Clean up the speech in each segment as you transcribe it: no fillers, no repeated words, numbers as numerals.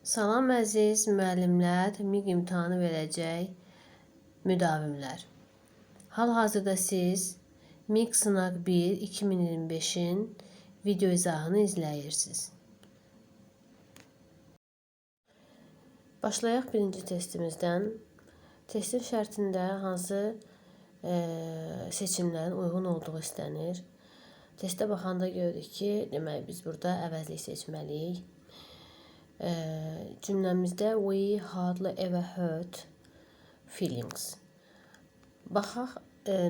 Salam əziz müəllimlər, MİQ imtahanı verəcək müdavimlər. Hal-hazırda siz MİQ Sınaq 1 2025-in video izahını izləyirsiniz. Başlayaq birinci testimizdən. Testin şərtində hansı seçimlərin uyğun olduğu istənir. Testə baxanda görürük ki, deməli biz burada əvəzlik seçməliyik. Cümləmizdə we hardly ever hurt feelings. Baxaq,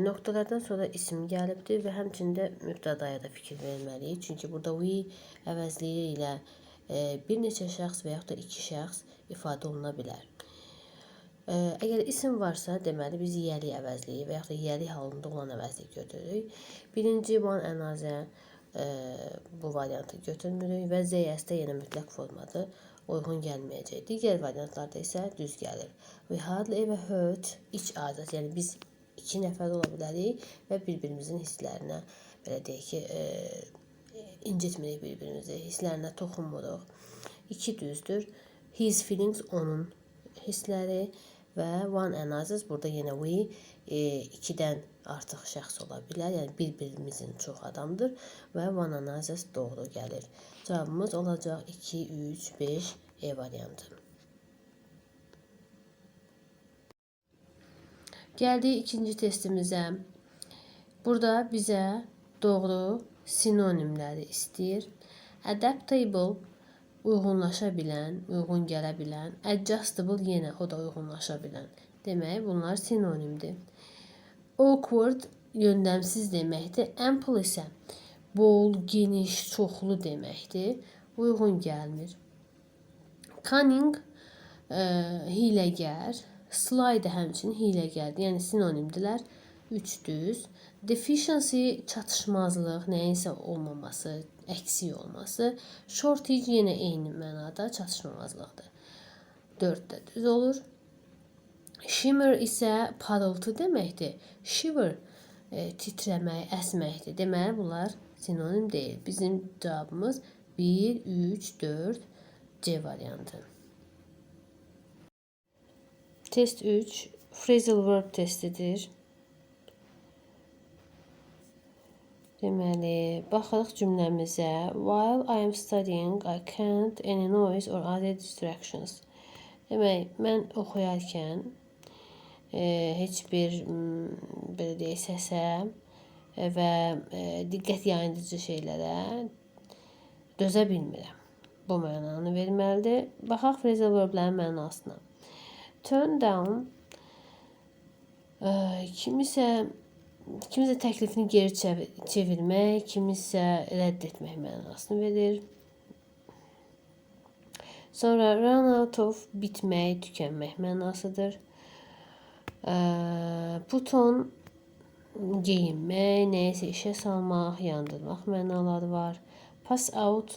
nöqtələrdən sonra isim gəlibdir və həmçinin də mübtədaya da fikir verməliyik. Çünki burada we əvəzliyi ilə bir neçə şəxs və yaxud da iki şəxs ifadə oluna bilər. Əgər isim varsa, deməli biz yiyəlik əvəzliyi və yaxud da yiyəlik halında olan əvəzlik götürürük. Birinci one another bu variantı götürmürük və ZS-də yenə mütləq formadır, uyğun gəlməyəcək. Digər variantlarda isə düz gəlir. We hardly ever hurt each other. Yəni biz iki nəfər ola bilərik və bir-birimizin hisslərinə belə deyək ki, incitmirik bir-birimizi, hisslərinə toxunmuruq. İki düzdür. His feelings onun hissləri və one another burada yenə we ikidən artıq şəxs ola bilər. Yəni bir-birimizin çox adamdır və one another doğru gəlir. Cavabımız olacaq 2, 3, 5 E variantı. Gəldik ikinci testimizə. Burada bizə doğru sinonimləri istəyir. Adaptable uyğunlaşa bilən, uyğun gələ bilən, adjustable yenə o da uyğunlaşa bilən. Demək, bunlar sinonimdir. Awkward yöndəmsiz deməkdir. Ample isə bol, geniş, çoxlu deməkdir. Uyğun gəlmir. Cunning hiləgər, sly də həmçinin hiləgərdir. Yəni sinonimdirlər. 3 düz. Deficiency çatışmazlıq, nəyinsə olmaması, əksik olması. Shortage yenə eyni mənada çatışmamazlıqdır. 4 də düz olur. Shimmer isə parıltı deməkdir. Shiver titrəmək, əsməkdir. Deməli bunlar sinonim deyil. Bizim cavabımız 1, 3, 4 C variantı. Test 3 phrasal verb testidir. Deməli, baxırıq cümləmizə. While I am studying, I can't any noise or other distractions. Demək, mən oxuyarkən heç bir belə deyək səsə və diqqət yayındırıcı şeylərə dözə bilmirəm. Bu mənanı verməlidir. Baxaq phrasal verblərin mənasına. Turn down kimisə təklifini geri çevirmək, kimisə rədd etmək mənasını verir. Sonra run out of bitmək, tükənmək mənasıdır. Put on geyinmək, nəyisə işə salmaq, yandırmaq mənaları var. Pass out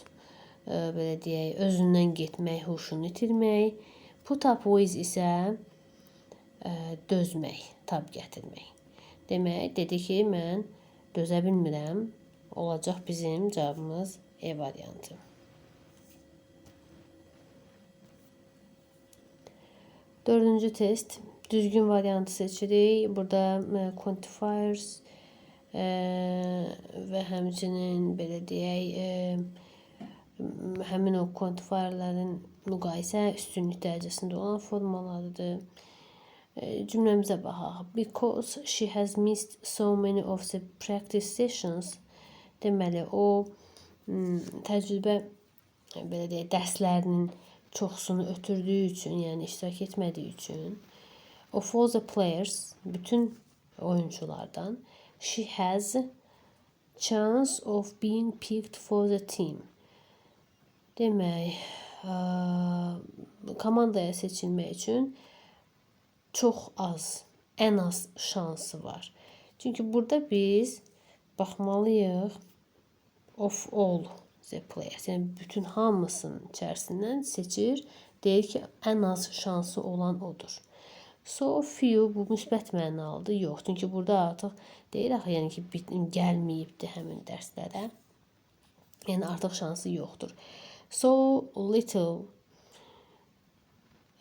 belə deyək, özündən getmək, huşunu itirmək. Put up with isə dözmək, tab gətirmək. Demək, dedi ki, mən dözə bilmirəm. Olacaq bizim cavabımız E variantı. Dördüncü test. Düzgün variantı seçirik. Burada quantifiers və həmçinin belə deyək, həmin o quantifierlərin müqayisə üstünlük dərəcəsində olan formalarıdır. Cümləmizə baxaq. Because she has missed so many of the practice sessions. Deməli, o təcrübə belə deyək, dərslərinin çoxsunu ötürdüyü üçün, yəni iştirak etmədiyi üçün of all the players, bütün oyunculardan she has chance of being picked for the team. Demək, komandaya seçilmək üçün çox az, ən az şansı var. Çünki burada biz baxmalıyıq of all the players. Yəni bütün hamısının içərisindən seçir. Deyir ki, ən az şansı olan odur. So few bu müsbət mənalıdır. Yox, çünki burada artıq deyir axı, yəni ki, gəlməyibdir həmin dərslərə. Yəni artıq şansı yoxdur. So little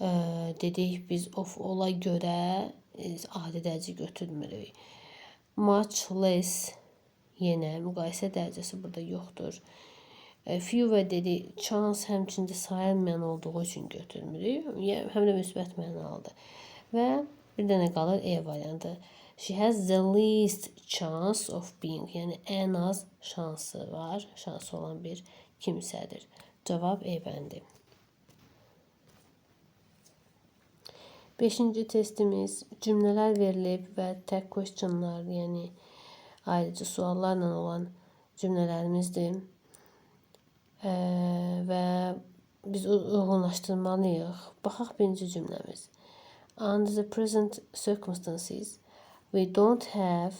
Dedik biz of all-a görə adi dərəcə götürmürük. Much less yenə müqayisə dərəcəsi burada yoxdur. Fewer dedi chance həmçində sayılmayan olduğu üçün götürmürük. Yəni, həm də müsbət mənalıdır. Və bir dənə qalır E variantı. She has the least chance of being. Yəni ən az şansı var. Şansı olan bir kimsədir. Cavab E bəndi. Beşinci testimiz cümlələr verilib və tag questionlar, yəni ayrıca suallarla olan cümlələrimizdir. Və biz uyğunlaşdırmalıyıq. Baxaq birinci cümləmiz. Under the present circumstances, we don't have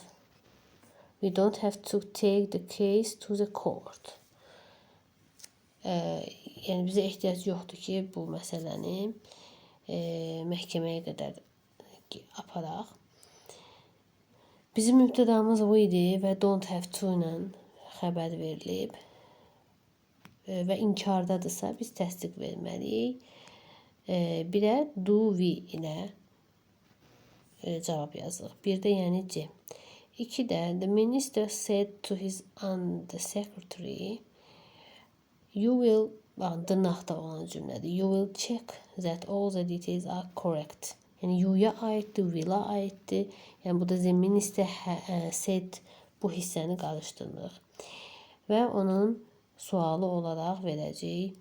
to take the case to the court. Yəni bizə ehtiyac yoxdur ki, bu məsələni məhkəməyə qədər aparaq. Bizim mübtədamız we idi və don't have to ilə xəbər verilib və inkardadırsa biz təsdiq verməliyik. Birə do we ilə cavab yazırıq. Bir də yəni C. İki də the minister said to his undersecretary you will, baxın dırnaqda olan cümlədir. You will check that all the details are correct. Yəni you-ya aiddir, will-a aiddir. Yəni burada the minister said bu hissəni qarışdırmırıq. Və onun sualı olaraq verəcəyik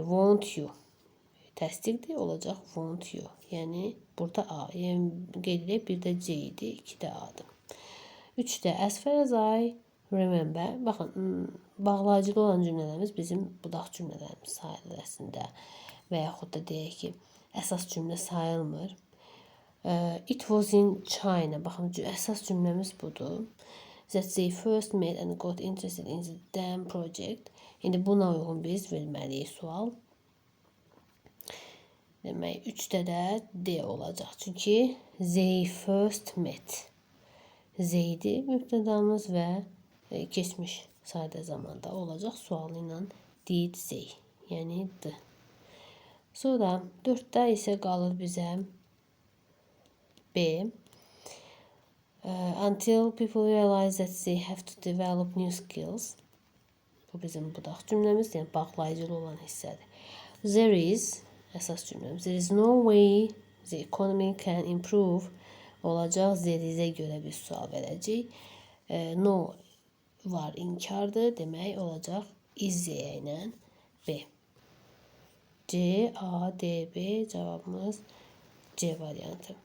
won't you. Təsdiqdir, olacaq won't you. Yəni burada A. Yəni qeyd edək, bir də C idi, iki də A-dır. Üç də as far as I remember. Baxın, bağlayıcılı olan cümlələrimiz bizim budaq cümlələrimiz sayılır əslində. Və yaxud da deyək ki, əsas cümlə sayılmır. It was in China. Baxın, əsas cümləmiz budur. That they first met and got interested in the dam project. İndi buna uyğun biz verməliyik sual. Demək, 3-də də D olacaq. Çünki they first met. They-dir mübtədamız və keçmiş sadə zamanda olacaq sualı ilə did they, yəni D. Sonra 4-də isə qalır bizə B. Until people realize that they have to develop new skills. Bu bizim budaq cümləmiz, yəni bağlayıcılı olan hissədir. There is, əsas cümləmiz, there is no way the economy can improve olacaq. There is-ə görə bir sual verəcəyik. No var inkardır, demək olacaq is ilə B. C, A, D, B cavabımız C variantı.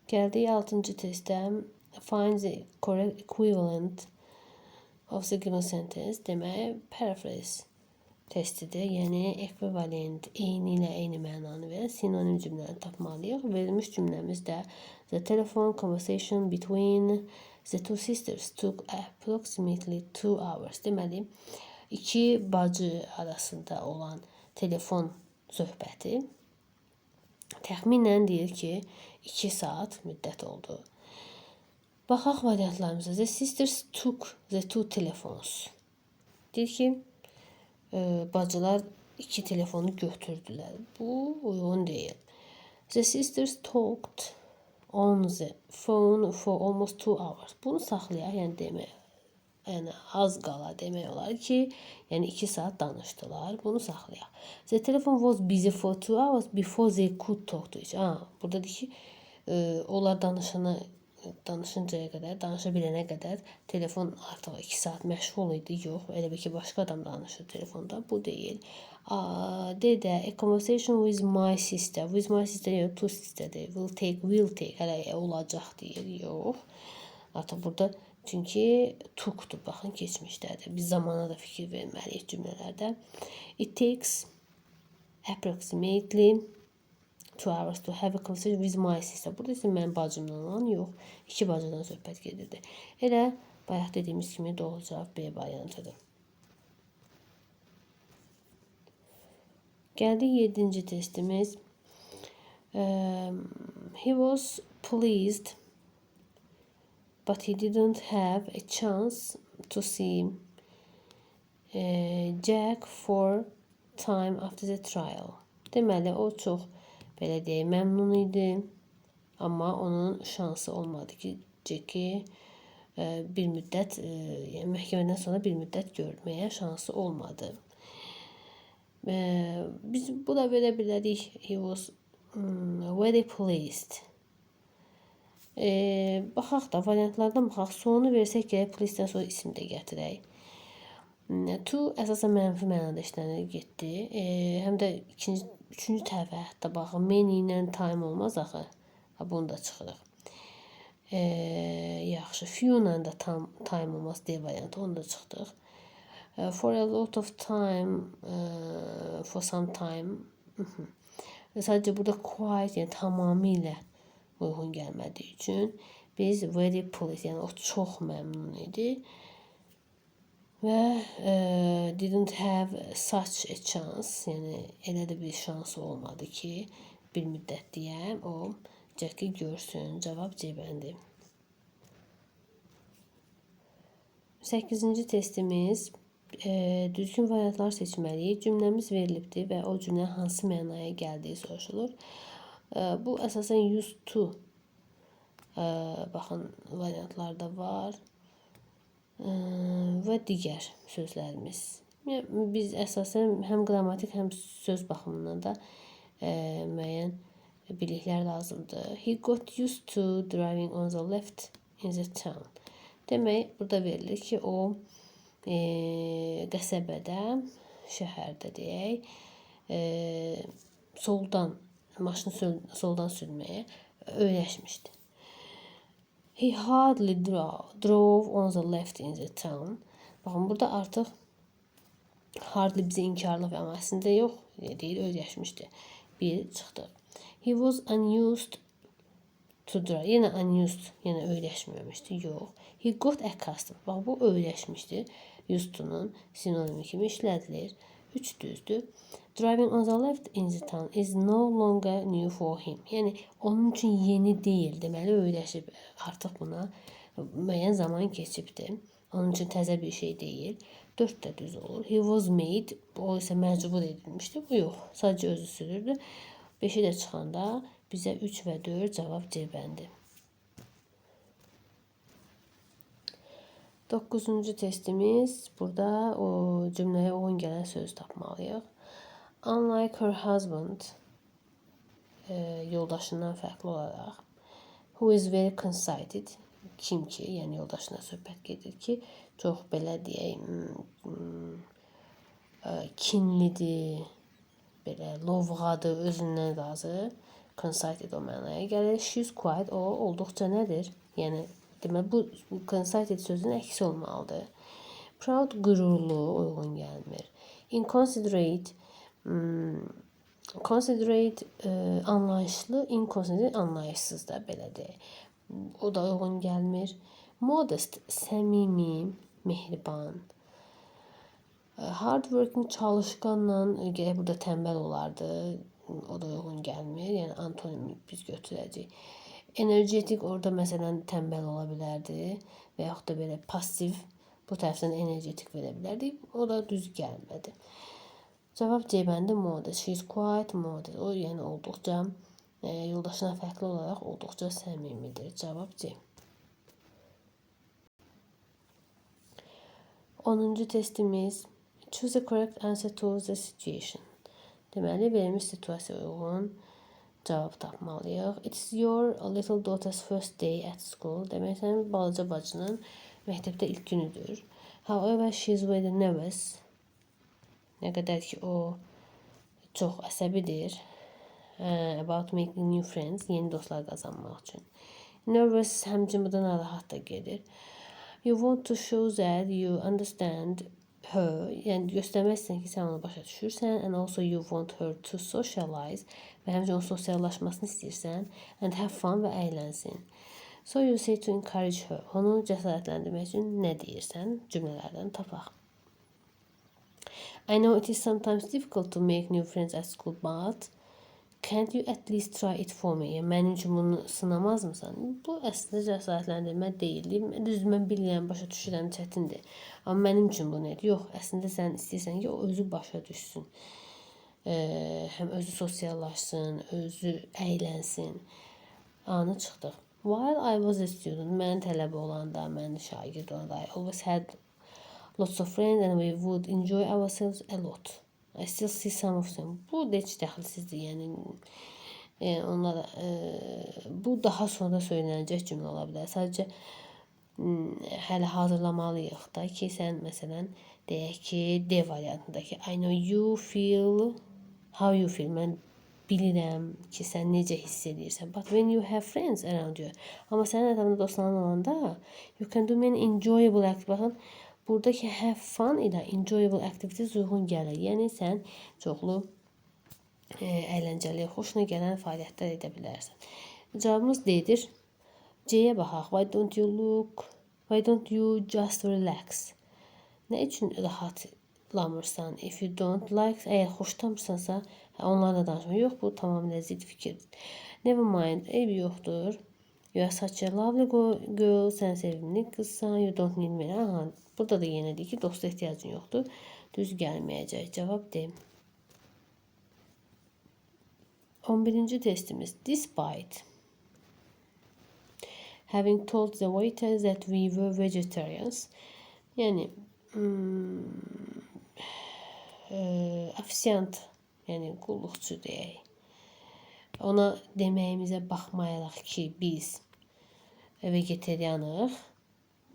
Gəldik 6-cı testə. Find the correct equivalent of the given sentence. Demək, paraphrase testidir. Yəni, ekvivalent, eyni ilə eyni mənanı verən sinonim cümləni tapmalıyıq. Verilmiş cümləmiz də the telephone conversation between the two sisters took approximately 2 hours. Deməli, iki bacı arasında olan telefon söhbəti təxminən deyir ki, 2 saat müddət oldu. Baxaq variantlarımıza. The sisters took the two telephones. Deyir ki, bacılar iki telefonu götürdülər. Bu uyğun deyil. The sisters talked on the phone for almost 2 hours. Bunu saxlayaq, yəni demək, yəni az qala demək olar ki, yəni 2 saat danışdılar. Bunu saxlayaq. The telephone was busy for 2 hours before they could talk to each other. Burada deyir ki, onlar danışıncaya qədər, danışa bilənə qədər telefon artıq 2 saat məşğul idi. Yox, elə bil ki, başqa adam danışır telefonda. Bu deyil. D də a conversation with my sister. With my sister, yox, to sisterdir. Will take, will take. Hələ olacaq deyir. Yox. Artıq burada çünki took'dur. Baxın, keçmişdədir. Biz zamana da fikir verməliyik cümlələrdə. It takes approximately 2 hours to have a conversation with my sister. Burada isə mənim bacımla olan yox, iki bacıdan söhbət gedirdi. Elə bayaq dediyimiz kimi doğru cavab B variantıdır. Gəldik 7-ci testimiz. He was pleased, but he didn't have a chance to see Jack for time after the trial. Deməli, o çox, belə deyək, məmnun idi. Amma onun şansı olmadı ki, Jack'i bir müddət, yəni məhkəmədən sonra bir müddət görməyə şansı olmadı. Biz bu da verə bilərik. He was very pleased. Baxaq da, variantlardan baxaq. Sonu versək gərək please-dən sonra isim də gətirək. To əsasən mənfi mənada işlənir, getdi. Həm də ikinci, üçüncü tərəfə hətta baxın, many ilə time olmaz axı. Ha, bunu da çıxırıq. Yaxşı, few ilə də time olmaz D variantı, onu da çıxdıq. For a lot of time, for some time. Sadəcə burada quite, yəni tamamilə uyğun gəlmədiyi üçün biz very pleased, yəni o çox məmnun idi və didn't have such a chance, yəni elə də bir şansı olmadı ki, bir müddət deyəm, o Jack'i görsün. Cavab C bəndi. 8-ci testimiz düzgün variantlar seçməliyik. Cümləmiz verilibdir və o cümlənin hansı mənaya gəldiyi soruşulur. Bu əsasən used to, baxın, variantlarda var və digər sözlərimiz. Yəni, biz əsasən həm qrammatik, həm söz baxımından da müəyyən biliklər lazımdır. He got used to driving on the left in the town. Demək, burada verilir ki, o qəsəbədə, şəhərdə deyək, soldan, maşını soldan sürməyə öyrəşmişdi. He hardly drove on the left in the town. Baxın, burada artıq hardly bizə inkarlıq, amma əslində yox, deyil, öyrəşmişdi. Bir çıxdı. He was unused to drive. Yenə unused, yəni öyrəşməmişdi. Yox. He got accustomed. Bax, bu öyrəşmişdi. Used to-nun sinonimi kimi işlədilir. 3 düzdür. Driving on the left in the town is no longer new for him. Yəni, onun üçün yeni deyil. Deməli, öyrəşib artıq buna müəyyən zaman keçibdir. Onun üçün təzə bir şey deyil. 4 də düz olur. He was made. O isə məcbur edilmişdi. Bu yox. Sadəcə özü sürürdü. 5-i də çıxanda bizə 3 və 4 cavab C bəndi. 9-cu testimiz. Burada o cümləyə uyğun gələn söz tapmalıyıq. Unlike her husband, yoldaşından fərqli olaraq, who is very conceited, kim ki, yəni yoldaşına söhbət gedir ki, çox belə deyək, kinlidir, belə lovğadır, özündən razı. Conceited o mənaya gəlir. She's quiet, o olduqca nədir? Yəni, deməli, bu conceited sözünün əksi olmalıdır. Proud, qürurlu, uyğun gəlmir. Inconsiderate, considerate anlayışlı, inconsiderate anlayışsız da belə deyək. O da uyğun gəlmir. Modest, səmimi, mehriban. Hardworking, çalışqanla gərək burada tənbəl olardı. O da uyğun gəlmir. Yəni, antonimi biz götürəcəyik. Energetik orada məsələn tənbəl ola bilərdi və yaxud da belə pasiv bu tərəfdən energetik verə bilərdik. O da düz gəlmədi. Cavab C bəndi modest. She is quite modest. O, yəni olduqca yoldaşına fərqli olaraq olduqca səmimidir. Cavab C. 10-cu testimiz. Choose the correct answer to the situation. Deməli, verilmiş situasiyaya uyğun cavab tapmalıyıq. It's your little daughter's first day at school. Demək, sənin balaca bacının məktəbdə ilk günüdür. However, she is very nervous. Nə qədər ki, o çox əsəbidir. About making new friends. Yeni dostlar qazanmaq üçün. Nervous həmçinin burada narahat da gedir. You want to show that you understand her. Yəni, göstərmək istəyirsən ki, sən onu başa düşürsən. And also you want her to socialize. Və həmçinin onun sosiallaşmasını istəyirsən. And have fun və əylənsin. So you say to encourage her. Onu cəsarətləndirmək üçün nə deyirsən? Cümlələrdən tapaq. I know it is sometimes difficult to make new friends at school, but Can't you at least try it for me? Yəni, mənim üçün bunu sınamazmısan? Bu əslində cəsarətləndirmə deyil. Düz mən bilirəm, başa düşürəm, çətindir. Amma mənim üçün bunu et. Yox, əslində sən istəyirsən ki, o özü başa düşsün. Həm özü sosiallaşsın, özü əylənsin. Anı çıxdıq. While I was a student, mən tələbə olanda, mən şagird olanda, I always had lots of friends and we would enjoy ourselves a lot. I still see some of them. Bu da heç dəxilsizdir. Yəni onlara bu daha sonra söylənəcək cümlə ola bilər. Sadəcə hələ hazırlamalıyıq da ki, sən məsələn deyək ki, D variantındakı I know you feel how you feel. Mən bilirəm ki, sən necə hiss edirsən. But when you have friends around you. Amma sənin ətrafında dostların olanda you can do many enjoyable activities. Baxın, buradakı have fun ilə enjoyable activities uyğun gəlir. Yəni sən çoxlu əyləncəli, xoşuna gələn fəaliyyətlər edə bilərsən. Cavabımız D-dir. C-yə baxaq. Why don't you look? Why don't you just relax? Nə üçün rahatlamırsan? If you don't like, əgər xoşlamırsansa, onlarla danışma. Yox, bu tamamilə zidd fikirdir. Never mind, eybi yoxdur. You are such a lovely girl. Sən sevimli qızsan. You don't need me. Aha, burada da yenə deyir ki, dosta ehtiyacın yoxdur. Düz gəlməyəcək. Cavab D. 11-ci testimiz. Despite having told the waiter that we were vegetarians. Yəni ofisiant, yəni qulluqçu deyək. Ona deməyimizə baxmayaraq ki, biz vegetarianıq.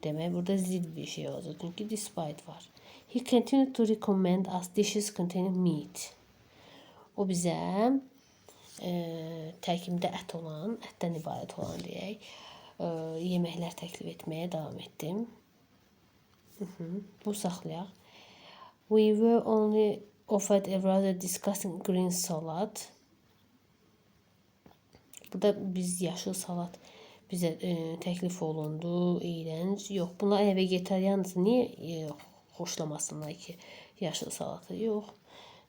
Demək, burada zidd bir şey olacaq. Çünki despite var. He continued to recommend us dishes containing meat. O bizə tərkibində ət olan, ətdən ibarət olan deyək, yeməklər təklif etməyə davam etdim. Bu saxlayaq. We were only offered a rather disgusting green salad. Burada biz yaşıl salat bizə təklif olundu, iyrənc. Yox, bunlar əgər vegetariandırsa, niyə xoşlamasınlar ki, yaşıl salatı? Yox,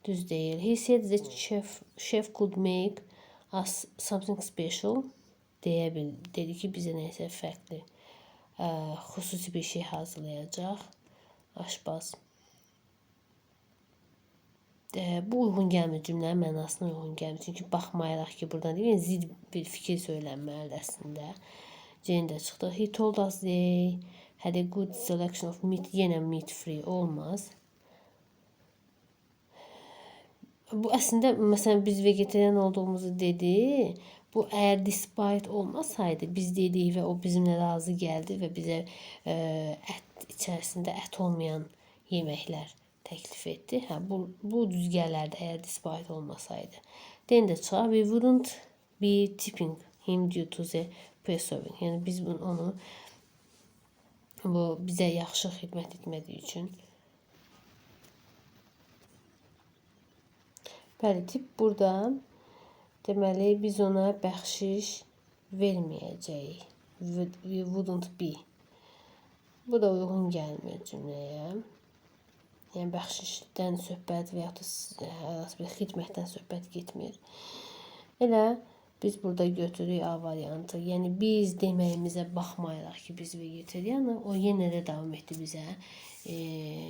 düz deyil. He said that chef could make us something special. Dedi ki, bizə nəsə fərqli, xüsusi bir şey hazırlayacaq aşbaz. Bu uyğun gəlmir, cümlənin mənasına uyğun gəlmir. Çünki baxmayaraq ki, buradan deyil, yəni zidd bir fikir söylənməlidir əslində. C-ni də çıxdı. He told us they had a good selection of meat. Yenə meat free olmaz. Bu əslində, məsələn, biz vegetarian olduğumuzu dedi. Bu, əgər despite olmasaydı, biz dedik və o bizimlə razı gəldi və bizə ət içərisində ət olmayan yeməklər təklif etdi. Hə, bu düz gələrdi əgər despite olmasaydı. D-ni də çıxar. We wouldn't be tipping him due to the pre-serving. Yəni biz bunu, onu bu bizə yaxşı xidmət etmədiyi üçün. Bəli, tip burada deməli biz ona bəxşiş verməyəcəyik. We wouldn't be. Bu da uyğun gəlmir cümləyə. Yəni bəxşişdən söhbət və yaxud da hər hansı bir xidmətdən söhbət getmir. Elə biz burada götürürük A variantı. Yəni biz deməyimizə baxmayaraq ki, biz vegetarianıq, o yenə də davam etdi bizə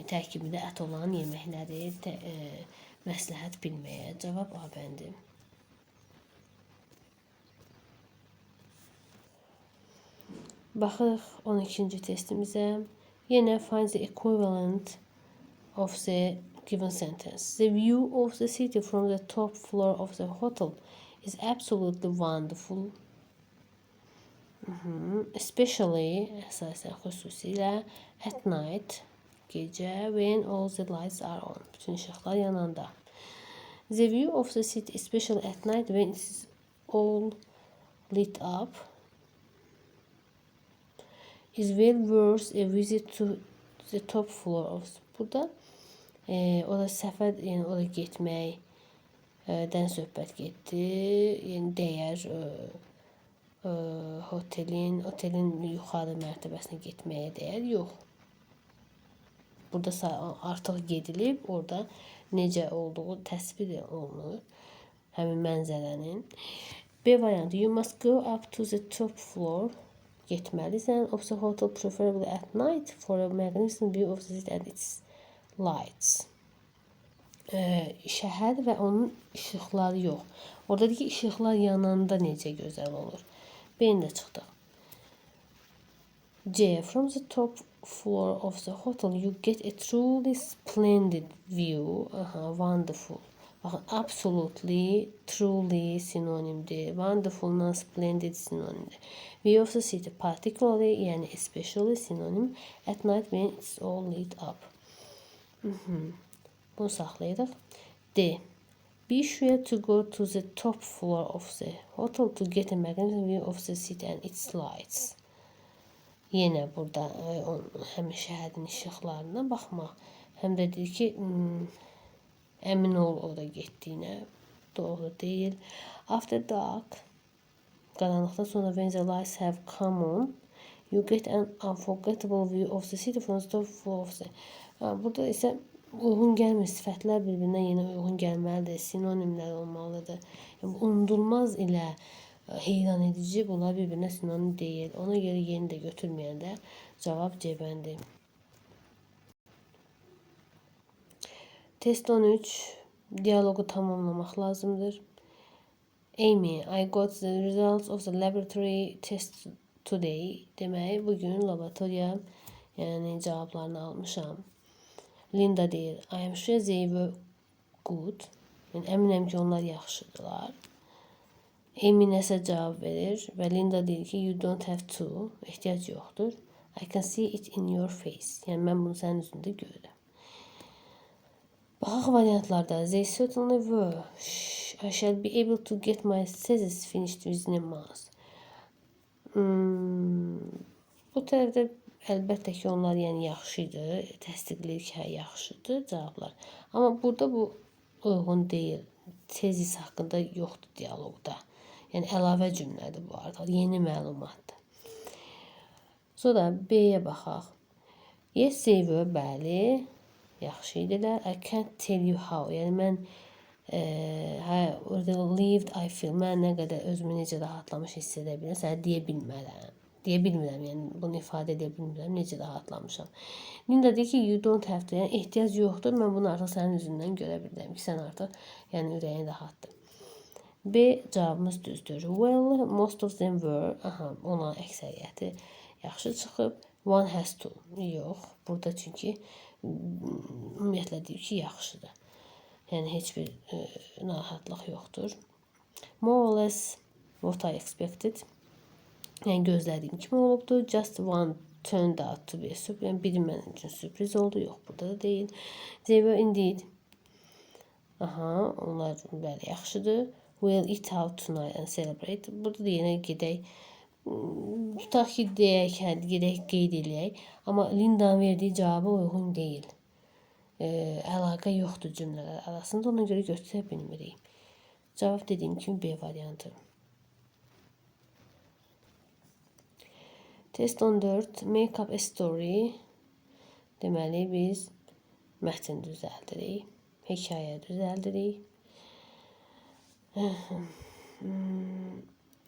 tərkibində ət olan yeməkləri məsləhət bilməyə. Cavab A bəndi. Baxırıq 12-ci testimizə. Yenə find the equivalent of the given sentence. The view of the city from the top floor of the hotel is absolutely wonderful. Especially, əsasən xüsusilə at night, gecə, when all the lights are on. Bütün işıqlar yananda. The view of the city, especially at night when it is all lit up, is well worth a visit to the top floor of. Burada ora səfər, yəni ora getməkdən söhbət getdi. Yəni dəyər otelin yuxarı mərtəbəsinə getməyə dəyər. Yox. Burada artıq gedilib, orada necə olduğu təsvir olunur. Həmin mənzərənin. B variantı. You must go up to the top floor. Getməlisən. Of the hotel, preferably at night, for a magnificent view of the city and its lights. Şəhər və onun işıqları yox. Orada deyir ki, işıqlar yananda necə gözəl olur. B-ni də çıxdıq. C. From the top floor of the hotel you get a truly splendid view. Aha, wonderful. Baxın, absolutely, truly sinonimdir. Wonderful-la splendid sinonimdir. View of the city, particularly, yəni especially sinonim. At night when it's all lit up. Bunu saxlayırıq. D. Be sure to go to the top floor of the hotel to get a magnificent view of the city and its lights. Yenə burada həm şəhərin işıqlarına baxmaq, həm də deyir ki, əmin ol orada getdiyinə. Doğru deyil. After dark, qaranlıqdan sonra, when the lights have come on, you get an unforgettable view of the city from the top floor of the... Burada isə uyğun gəlmir. Sifətlər bir-birinə yenə uyğun gəlməlidir. Sinonimlər olmalıdır. Yəni, unudulmaz ilə heyran edici, bunlar bir-birinə sinonim deyil. Ona görə yeni də götürməyəndə cavab C bəndir. Test 13. Dialoqu tamamlamaq lazımdır. Amy, I got the results of the laboratory test today. Demək, bugün laboratoriya, yəni cavablarını almışam. Linda deyir, I am sure they were good. Yəni, əminəm ki, onlar yaxşıdırlar. Amy nəsə cavab verir və Linda deyir ki, you don't have to, ehtiyac yoxdur. I can see it in your face. Yəni, mən bunu sənin üzündə görürəm. Baxaq variantlarda. They certainly were. I shall be able to get my thesis finished within a month. Bu tərəfdə əlbəttə ki, onlar yəni yaxşı idi. Təsdiqləyir ki, hə, yaxşıdır cavablar. Amma burada bu uyğun deyil. Tezis haqqında yoxdur dialoqda. Yəni əlavə cümlədir bu artıq. Yeni məlumatdır. Sonra B-yə baxaq. Yes, they were, bəli. Yaxşı idilər. I can't tell you how. Yəni mən relieved I feel. Mən nə qədər özümü necə rahatlamış hiss edə bilirəm, sənə deyə bilmərəm. Deyə bilmirəm, yəni bunu ifadə edə bilmirəm, necə rahatlamışam. Linda deyir ki, you don't have to, yəni ehtiyac yoxdur. Mən bunu artıq sənin üzündən görə bilirəm ki, sən artıq yəni ürəyin rahatdır. B cavabımız düzdür. Well, most of them were. Aha, ona əksəriyyəti yaxşı çıxıb. One has to. Yox, burada çünki ümumiyyətlə deyir ki, yaxşıdır. Yəni heç bir narahatlıq yoxdur. More or less what I expected. Yəni gözlədiyim kimi olubdur. Just one turned out to be a surprise. Yəni biri mənim üçün sürpriz oldu. Yox, burada da deyil. They were indeed. Aha, onlar bəli yaxşıdır. We'll eat out tonight and celebrate. Burada da yenə gedək. Tutaq ki, deyək, hə, gedək qeyd eləyək. Amma Lindanın verdiyi cavaba uyğun deyil. Əlaqə yoxdur cümlələr arasında. Ona görə götürə bilmirik. Cavab dediyim kimi B variantı. Test 14. Make up a story. Deməli, biz mətn düzəldirik. Hekayə düzəldirik.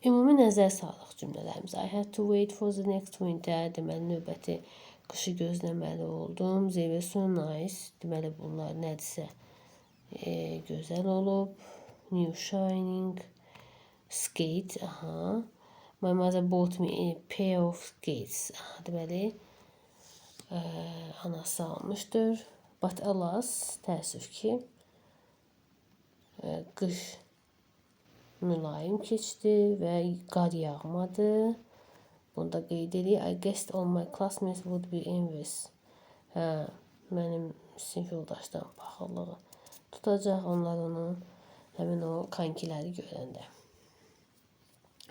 Ümumi nəzər salıq cümlələrimizə. I had to wait for the next winter. Deməli, növbəti qışı gözləməli oldum. They were so nice. Deməli, bunlar nədirsə gözəl olub. New shining. Skate. Aha. My mother bought me a pair of skates. Aha, deməli, anası almışdır. But alas, təəssüf ki, qış mülayim keçdi və qar yağmadı. Bunu da qeyd edək. I guessed all my classmates would be envious. Hə, mənim sinif yoldaşlarım paxıllığı tutacaq onlar onu, həmin o kankiləri görəndə.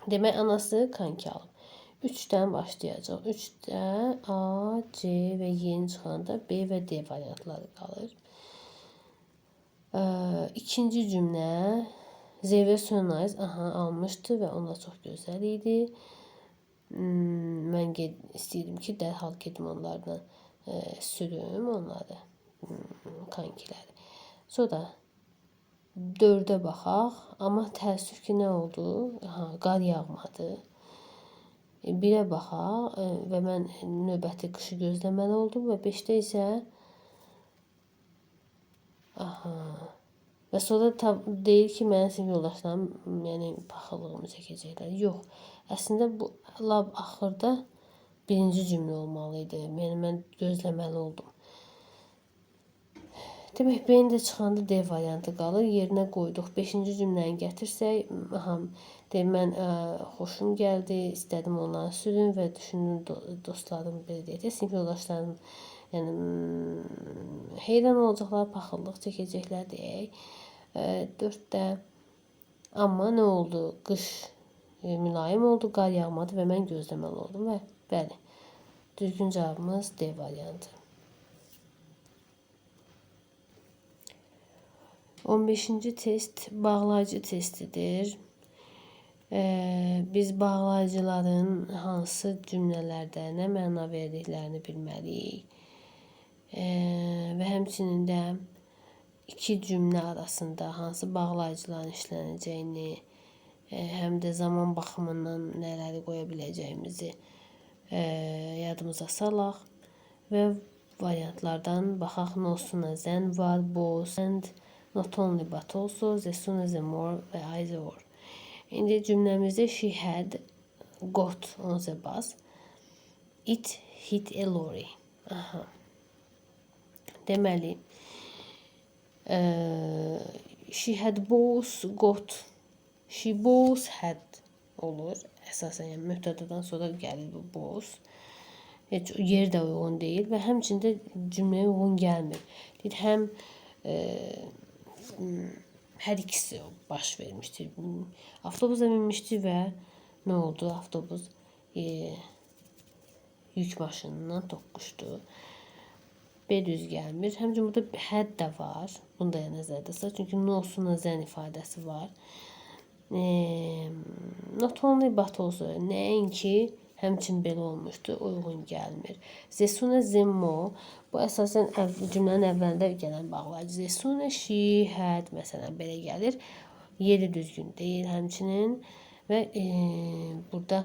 Demək, anası kanki alıb. 3-dən başlayacaq. 3-də A, C və Y-ni çıxanda B və D variantları qalır. İkinci cümlə They were so nice. Aha, almışdı və onlar çox gözəl idi. Mən istəyirdim ki, dərhal gedim onlardan sürüm onları, kankiləri. Sonra 4-ə baxaq. Amma təəssüf ki, nə oldu? Aha, qar yağmadı. 1-ə baxaq və mən növbəti qışı gözləməli oldum və 5-də isə aha. Və sonra deyir ki, mənə sinif yoldaşlarım, yəni paxıllığımı çəkəcəklər. Yox, əslində bu lap axırda birinci cümlə olmalı idi. Yəni mən gözləməli oldum. Demək, B-ni də çıxanda D variantı qalır. Yerinə qoyduq. 5-ci cümləni gətirsək, aha, deyir, mən xoşum gəldi, istədim onları sürüm və düşündüm dostlarım, belə deyək də, sinif yoldaşlarım, yəni heyran olacaqlar, paxıllıq çəkəcəklər deyək. 4-də amma nə oldu? Qış mülayim oldu, qar yağmadı və mən gözləməli oldum və bəli, düzgün cavabımız D variantı. 15-ci test bağlayıcı testidir. Biz bağlayıcıların hansı cümlələrdə nə məna verdiklərini bilməliyik. Və həmçinin də iki cümlə arasında hansı bağlayıcıların işlənəcəyini, həm də zaman baxımından nələri qoya biləcəyimizi yadımıza salaq və variantlardan baxaq. No sooner than var, both and, not only but also, the sooner the more və either or. İndi cümləmizdə she had got on the bus. It hit a lorry. Aha. Deməli, she had both got, she both had olur. Əsasən, yəni mübtədadan sonra gəlir bu both. Heç yer də uyğun deyil və həmçində cümləyə uyğun gəlmir. Deyir, həm hər ikisi baş vermişdir. Avtobusa minmişdi və nə oldu? Avtobus yük maşınından toqquşdu. B düz gəlmir. Həmçinin burada had də var. Bunu da nəzərdə tutaq. Çünki no sooner than ifadəsi var. Not only but also, nəinki həmçin belə olmuşdu, uyğun gəlmir. The sooner the more, bu əsasən cümlənin əvvəlində gələn bağlayıcı. The sooner she had, məsələn, belə gəlir. Yeri düzgün deyil həmçinin və burada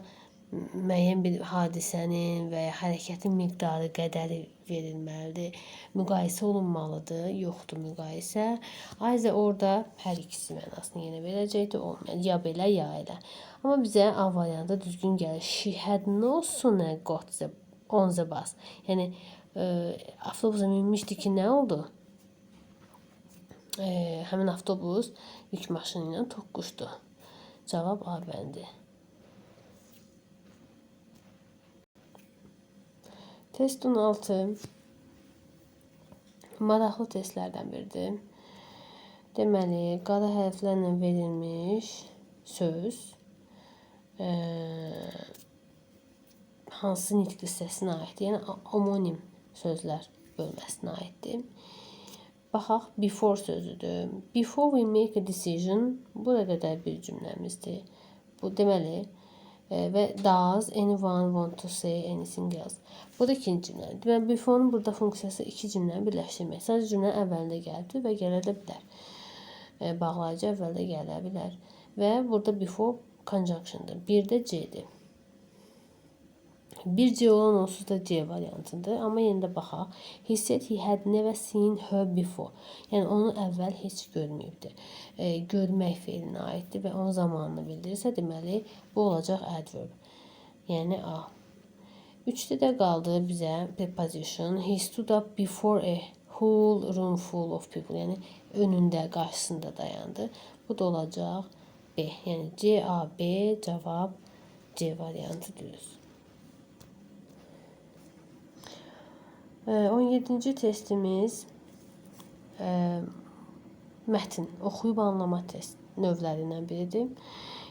müəyyən bir hadisənin və ya hərəkətin miqdarı, qədəri verilməlidir. Müqayisə olunmalıdır. Yoxdur müqayisə. Ayrıca orada hər ikisi mənasını yenə verəcəkdir. Olmayan ya belə, ya elə. Amma bizə A variantı düzgün gəlir. She had no sooner got the, on the bus. Yəni avtobusa minmişdi ki, nə oldu? Həmin avtobus yük maşını ilə toqquşdu. Cavab A bəndi. Test 16 maraqlı testlərdən biridir. Deməli, qara hərflərlə verilmiş söz hansı nitq hissəsinə aiddir? Yəni, omonim sözlər bölməsinə aiddir. Baxaq, before sözüdür. Before we make a decision, bura qədər bir cümləmizdir. Bu, deməli, və does anyone want to say anything else? Bu da ikinci cümlədir. Deməli, before'un burada funksiyası iki cümləni birləşdirmək. Sadəcə cümlənin əvvəlində gəlibdir və gələ də bilər. Bağlayıcı əvvəldə gələ bilər. Və burada before conjunction'dır. Bir də C-dir. Bir C olan onsuz da C variantındır. Amma yenə də baxaq. He said he had never seen her before. Yəni, onu əvvəl heç görməyibdir. Görmək feilinə aiddir və onun zamanını bildirirsə, deməli, bu olacaq adverb. Yəni, A. 3-də də qaldı bizə preposition. He stood up before a whole room full of people. Yəni, önündə, qarşısında dayandı. Bu da olacaq B. Yəni, C, A, B cavab C variantı düz. 17-ci testimiz mətn, oxuyub anlama test növlərindən biridir.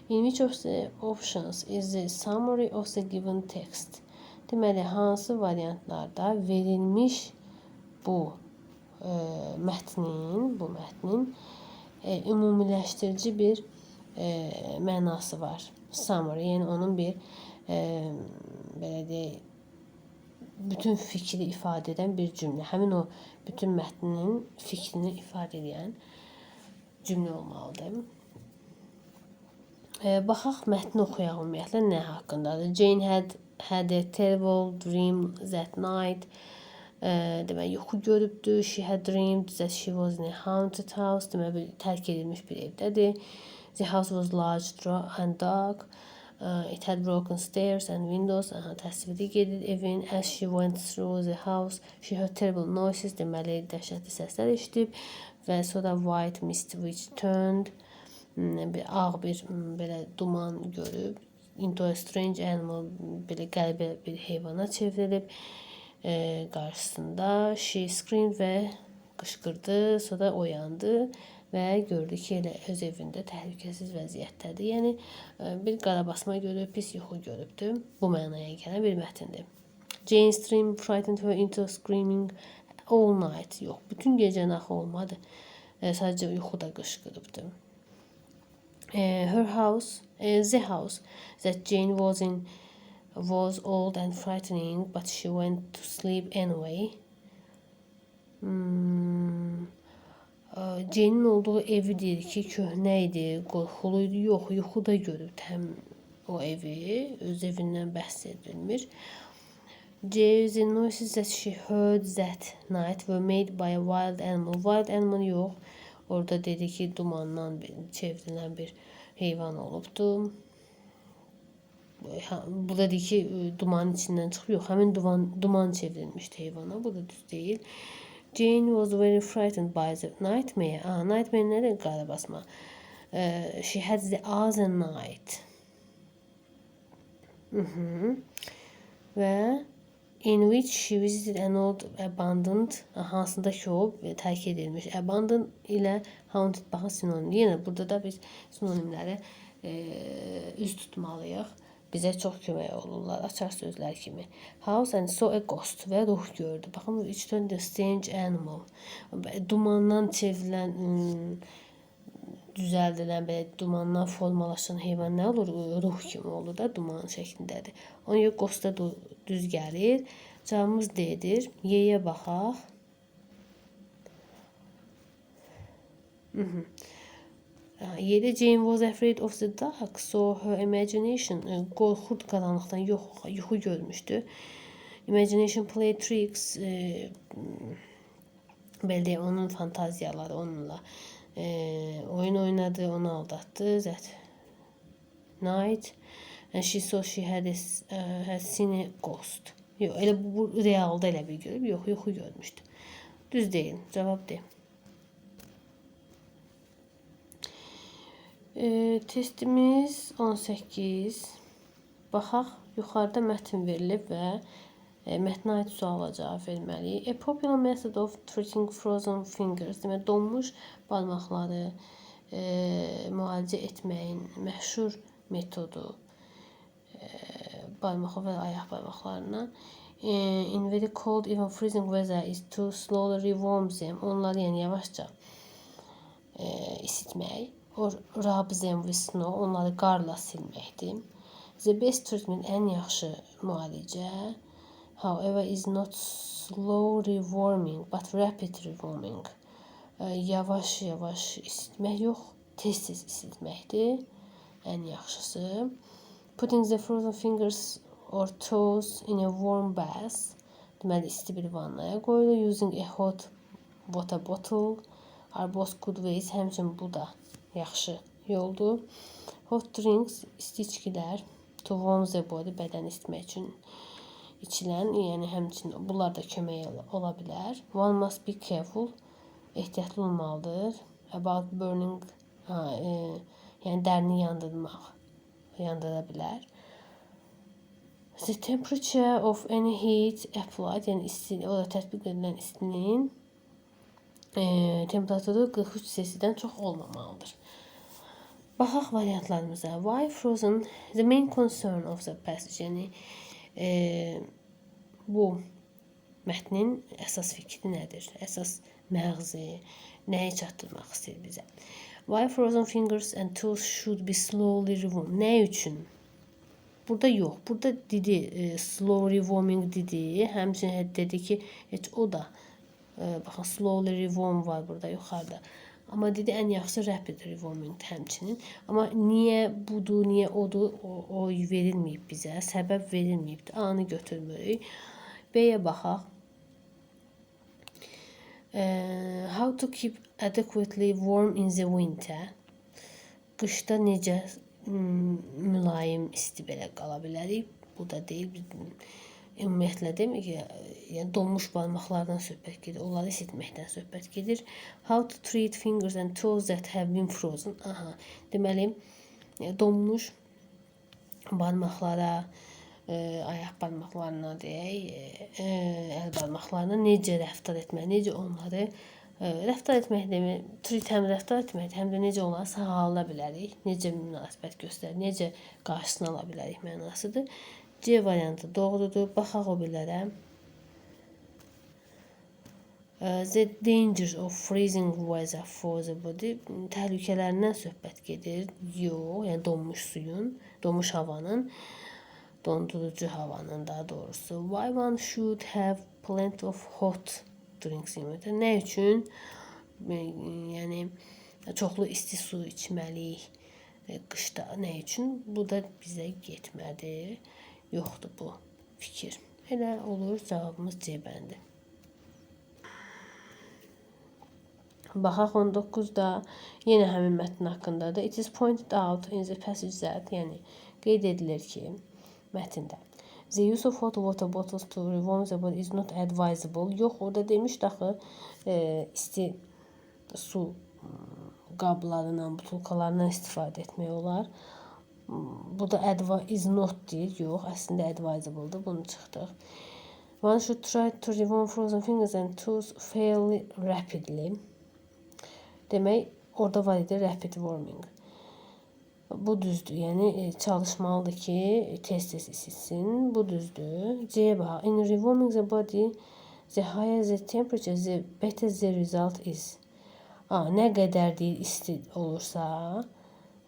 In which of the options is the summary of the given text? Deməli, hansı variantlarda verilmiş bu mətnin ümumiləşdirici bir mənası var. Summary, yəni onun bir belə deyək, bütün fikri ifadə edən bir cümlə. Həmin o bütün mətnin fikrini ifadə edən cümlə olmalıdır. Baxaq mətni oxuyaq ümumiyyətlə nə haqqındadır. Jane had had a terrible dream that night. Demək, yuxu görübdü. She had dreamed that she was in a haunted house. Demək, bir tərk edilmiş bir evdədir. The house was large and dark. It had broken stairs and windows. Aha, təsviri gedir evin. As she went through the house, she heard terrible noises. Deməli, dəhşətli səslər eşidib və sonra white mist which turned, bir ağ bir belə duman görüb, into a strange animal, belə qəribə bir heyvana çevrilib qarşısında. She screamed və qışqırdı, sonra oyandı və gördü ki, elə öz evində təhlükəsiz vəziyyətdədir. Yəni bir qarabasma görüb, pis yuxu görübdü. Bu mənaya gələn bir mətindir. Jane's dream frightened her into screaming all night. Yox, bütün gecə axı olmadı. Sadəcə yuxuda qışqırıbdı. Her house, the house that Jane was in was old and frightening, but she went to sleep anyway. Jane'in olduğu evi deyir ki, köhnə idi, qorxulu idi. Yox, yuxuda görüb həm o evi, öz evindən bəhs edilmir. The noises that she heard that night were made by a wild animal. Wild animal yox. Orada dedi ki, dumandan çevrilən bir heyvan olubdu. Burada deyir ki, dumanın içindən çıxıb. Yox, həmin duman çevrilmişdi heyvana. Bu da düz deyil. Jane was very frightened by the nightmare. Ah, nightmare nədir? Qarabasma. She had the other night. Və in which she visited an old abandoned, hansında ki o tərk edilmiş. Abandoned ilə haunted baxın sinonimdir. Yenə burada da biz sinonimləri üz tutmalıyıq. Bizə çox kömək olurlar, açar sözlər kimi. House and saw a ghost və ruh gördü. Baxın, which turned a strange animal. Dumandan çevrilən, düzəldilən, belə dumandan formalaşan heyvan nə olur? Ruh kimi olur da, duman şəklindədir. Ona görə ghost da düz gəlir. Cavabımız D-dir. Y-yə baxaq. Y-də Jane was afraid of the dark, so her imagination, qorxurdu qaranlıqdan, yox, yuxu görmüşdü. Imagination played tricks, belə deyək, onun fantaziyaları onunla oyun oynadı, onu aldatdı. That night and she saw she had, had seen a ghost. Yox, elə bu realda elə bir görüb, yox, yuxu görmüşdü. Düz deyil, cavab D. Testimiz 18. Baxaq, yuxarıda mətn verilib və mətnə aid suala cavab verməliyik. A popular method of treating frozen fingers, demək, donmuş barmaqları müalicə etməyin məşhur metodu barmaq və ayaq barmaqlarına. In very cold, even freezing weather is to slowly rewarm them. Onları yəni yavaşca isitmək. Or rub them with snow, onları qarla silməkdir. The best treatment, ən yaxşı müalicə, however, is not slow rewarming, but rapid rewarming. Yavaş-yavaş isitmək yox, tez-tez isitməkdir. Ən yaxşısı. Putting the frozen fingers or toes in a warm bath. Deməli, isti bir vannaya qoyulur. Using a hot water bottle are both good ways. Həmçinin bu da yaxşı yoldur. Hot drinks, isti içkilər, to warm the body, bədəni isitmək üçün içilən, yəni həmçinin bunlar da kömək ola bilər. One must be careful, ehtiyatlı olmalıdır. About burning, yəni dərini yandırmaq, yandıra bilər. The temperature of any heat applied, yəni isti, orada tətbiq edilən istinin temperaturu 43 C-dən çox olmamalıdır. Baxaq variantlarımıza. Why frozen? The main concern of the passage, yəni bu mətnin əsas fikri nədir? Əsas məğzi, nəyi çatdırmaq istəyir bizə? Why frozen fingers and toes should be slowly rewarmed? Nə üçün? Burada yox. Burada dedi, slow rewarming dedi. Həmçinin dedi ki, heç o da baxın, slowly rewarm var burada yuxarıda. Amma dedi ən yaxşısı rapid rewarming həmçinin. Amma niyə budur, niyə odur, o verilməyib bizə. Səbəb verilməyibdir. A-nı götürmürük. B-yə baxaq. How to keep adequately warm in the winter. Qışda necə mülayim isti belə qala bilərik? Bu da deyil. Ümumiyyətlə demir ki, yəni donmuş barmaqlardan söhbət gedir, onları isitməkdən söhbət gedir. How to treat fingers and toes that have been frozen. Aha, deməli, donmuş barmaqlara, ayaq barmaqlarına deyək, əl barmaqlarına necə rəftar etmək, necə onları rəftar etmək demək, treat həm rəftar etməkdir, həm də necə onları sağalda bilərik, necə münasibət göstərir, necə qarşısını ala bilərik mənasıdır. C variantı doğrudur. Baxaq o birilərə. The dangers of freezing weather for the body. Təhlükələrindən söhbət gedir. Yox, yəni donmuş suyun, donmuş havanın, dondurucu havanın daha doğrusu. Why one should have plenty of hot drinks in winter? Nə üçün? Yəni çoxlu isti su içməliyik qışda. Nə üçün? Bu da bizə getmədi. Yoxdur bu fikir. Elə olur, cavabımız C bəndi. Baxaq 19-da yenə həmin mətn haqqındadır. It is pointed out in the passage that, yəni qeyd edilir ki, mətndə the use of hot water bottles to rewarm the body is not advisable. Yox, orada demişdi axı, isti su qablarından, butulkalarından istifadə etmək olar. Burada is not deyir. Yox, əslində advisable'dır. Bunu çıxdıq. One should try to rewarm frozen fingers and toes fairly rapidly. Demək, orada var idi rapid warming. Bu düzdür. Yəni çalışmalıdır ki, tez-tez isitsin. Bu düzdür. C-yə baxaq. In rewarming the body, the higher the temperature, the better the result is. Nə qədər deyir isti olursa,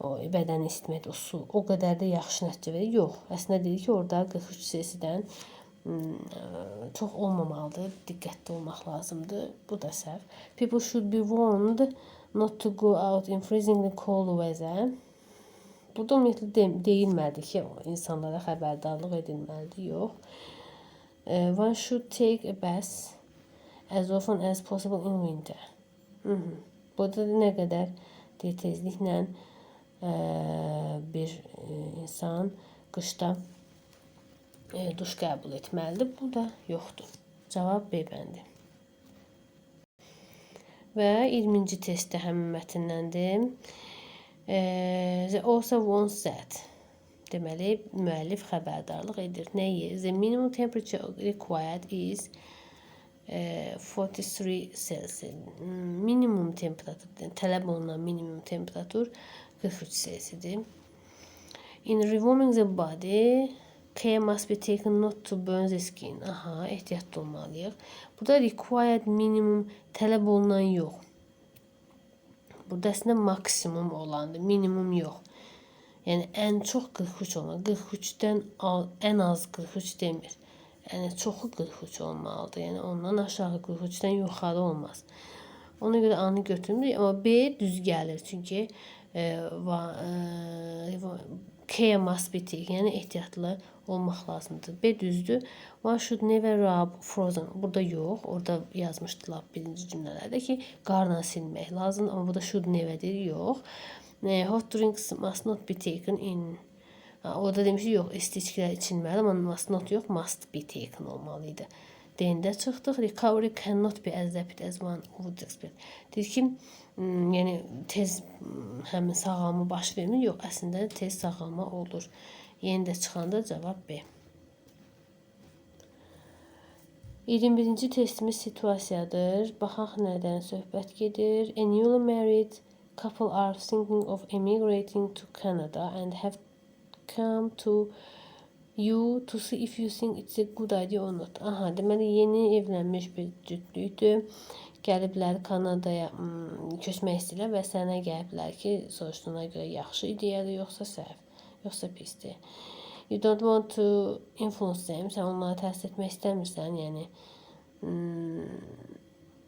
o bədəni isitmək, o su, o qədər də yaxşı nəticə verir. Yox, əslində deyir ki, orada 43 C-dən çox olmamalıdır, diqqətli olmaq lazımdır. Bu da səhv. People should be warned not to go out in freezingly cold weather. Burada ümumiyyətlə deyilmədi ki, insanlara xəbərdarlıq edilməlidir. Yox. One should take a bath as often as possible in winter. Burada da nə qədər deyir, tezliklə bir insan qışda duş qəbul etməlidir. Bu da yoxdur. Cavab B bəndi. Və 20-ci test də həmin mətndəndir. The author wants that. Deməli, müəllif xəbərdarlıq edir. Nəyi? The minimum temperature required is 43 Celsius. Minimum temperatur, tələb olunan minimum temperatur 43 Celsius'dir. In rewarming the body, care must be taken not to burn the skin. Aha, ehtiyatlı olmalıyıq. Burada required minimum tələb olunan yox. Burada əslində maksimum olandır, minimum yox. Yəni ən çox 43 olmalı. 43-dən ən az 43 demir. Yəni çoxu 43 olmalıdır. Yəni ondan aşağı 43-dən yuxarı olmaz. Ona görə A-nı götürmürük, amma B düz gəlir. Çünki care must be taken, yəni ehtiyatlı olmaq lazımdır. B düzdür. One should never rub frozen. Burada yox. Orada yazmışdı lap birinci cümlələrdə ki, qarla silmək lazımdır. Amma burada should never deyir, yox. Hot drinks must not be taken in. Orada demişdi, yox, isti içkilər içilməli, amma must not yox, must be taken olmalıydı. D-də çıxdıq. Recovery cannot be as rapid as one would expect. Deyir ki, yəni tez həmin sağalma baş vermir. Yox, əslində tez sağalma olur. Yenə də çıxanda cavab B. 21-ci testimiz situasiyadır. Baxaq nədən söhbət gedir. A newly married couple are thinking of emigrating to Canada and have come to you to see if you think it's a good idea or not. Aha, deməli yeni evlənmiş bir cütlükdür. Gəliblər Kanadaya köçmək istəyirlər və sənə gəliblər ki, soruşduğuna görə yaxşı ideyadır, yoxsa səhv, yoxsa pisdir. You don't want to influence them. Sən onlara təsir etmək istəmirsən, yəni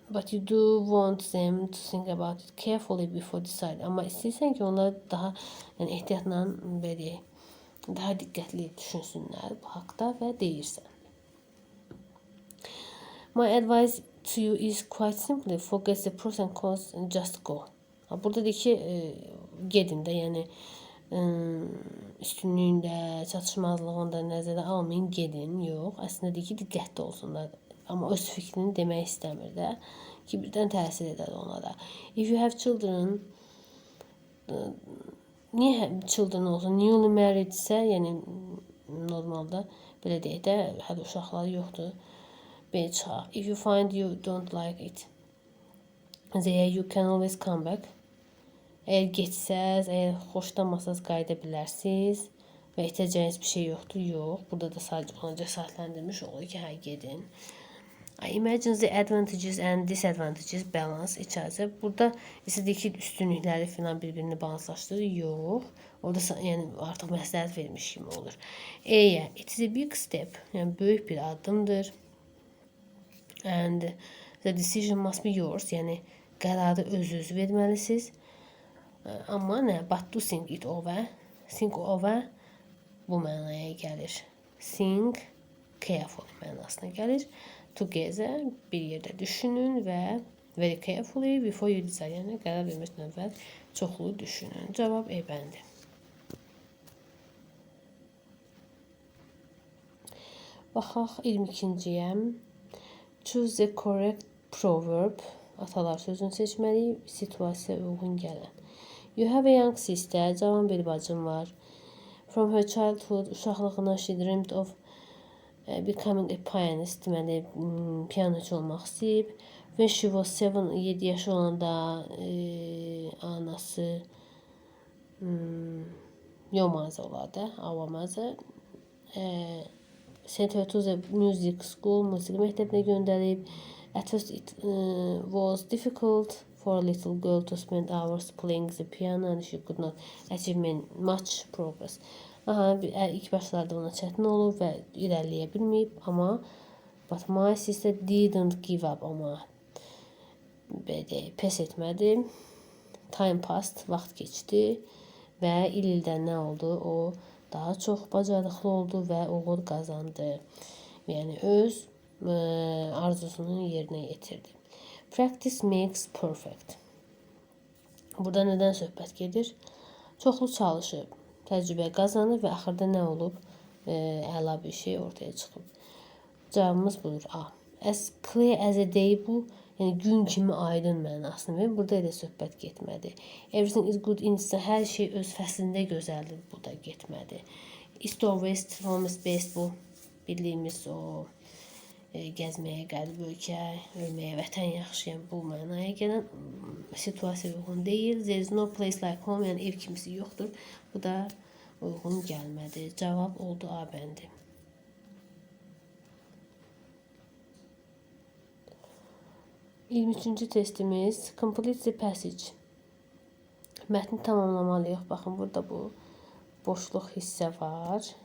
But you do want them to think about it carefully before decide. Amma istəyirsən ki, onlar daha yəni ehtiyatla belə deyək, daha diqqətli düşünsünlər bu haqda və deyirsən. My advice to you is quite simply forget the pros and cons and just go. Burada deyir ki, gedin də, yəni üstünlüyündə, çatışmazlığını da nəzərə almayın, gedin. Yox, əslində deyir ki, diqqətli olsunlar. Amma öz fikrini demək istəmir də ki, birdən təsir edər onlara. If you have children, niyə children olsun? Newly married isə, yəni normalda belə deyək də, hələ uşaqları yoxdur. B çıxaq. If you find you don't like it, there you can always come back. Əgər getsəz, əgər xoşlamasaz qayıda bilərsiniz və itirəcəyiniz bir şey yoxdur. Yox, burada da sadəcə ona cəsarətləndirmiş olur ki, hə, gedin. I imagine the advantages and disadvantages balance each other. Burada isə deyir ki, üstünlükləri filan bir-birini balanslaşdırır. Yox. Orada yəni artıq məsləhət vermiş kimi olur. E-yə, it is a big step. Yəni böyük bir addımdır. And the decision must be yours. Yəni qərarı özünüz verməlisiniz. Amma nə? But to think it over. Think over bu mənaya gəlir. Think carefully mənasına gəlir. Together bir yerdə düşünün və very carefully before you decide. Yəni qərar verməzdən əvvəl çoxlu düşünün. Cavab E bəndi. Baxaq 22-ciyə. Choose the correct proverb. Atalar sözünü seçməliyik. Situasiyaya uyğun gələn. You have a young sister. Cavan bir bacım var. From her childhood, uşaqlığından she dreamed of becoming a pianist. Deməli, pianoçu olmaq istəyib. When she was 7, 7 yaşı olanda anası Yomaza olardı, Avamaza. Sent her to the music school, musiqi məktəbinə göndərib. At first it was difficult for a little girl to spend hours playing the piano and she could not achieve much progress. Aha, ilk başlarda ona çətin olub və irəliləyə bilməyib, amma but my sister didn't give up, amma belə deyək, pes etmədi. Time passed, vaxt keçdi və il-ildən nə oldu? O daha çox bacarıqlı oldu və uğur qazandı. Yəni öz arzusunu yerinə yetirdi. Practice makes perfect. Burada nədən söhbət gedir? Çoxlu çalışıb, təcrübə qazanıb və axırda nə olub? Əla bir şey ortaya çıxıb. Cavabımız budur A. As clear as a day bu, yəni gün kimi aydın mənasını verir. Burada elə söhbət getmədi. Everything is good in its, hər şey öz fəslində gözəldir. Bu da getmədi. East or west, home is best bu bildiyimiz o gəzməyə qərib ölkə, ölməyə vətən yaxşı, yəni bu mənaya gələn situasiya uyğun deyil. There is no place like home, yəni ev kimisi yoxdur. Bu da uyğun gəlmədi. Cavab oldu A bəndi. 23-cü testimiz Complete the passage. Mətni tamamlamalıyıq. Baxın, burada bu boşluq hissə var.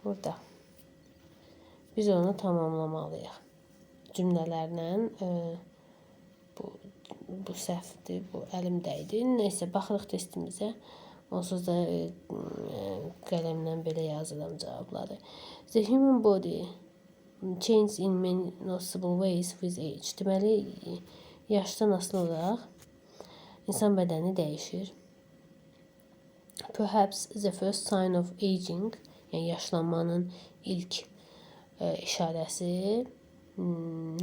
Burada. Biz onu tamamlamalıyıq. Cümlələrlə bu səhvdir, bu əlim dəydi. Neysə, baxırıq testimizə. Onsuz da qələmlə belə yazıram cavabları. The human body changes in many noticeable ways with age. Deməli, yaşdan asılı olaraq insan bədəni dəyişir. Perhaps the first sign of aging, yəni yaşlanmanın ilk işarəsi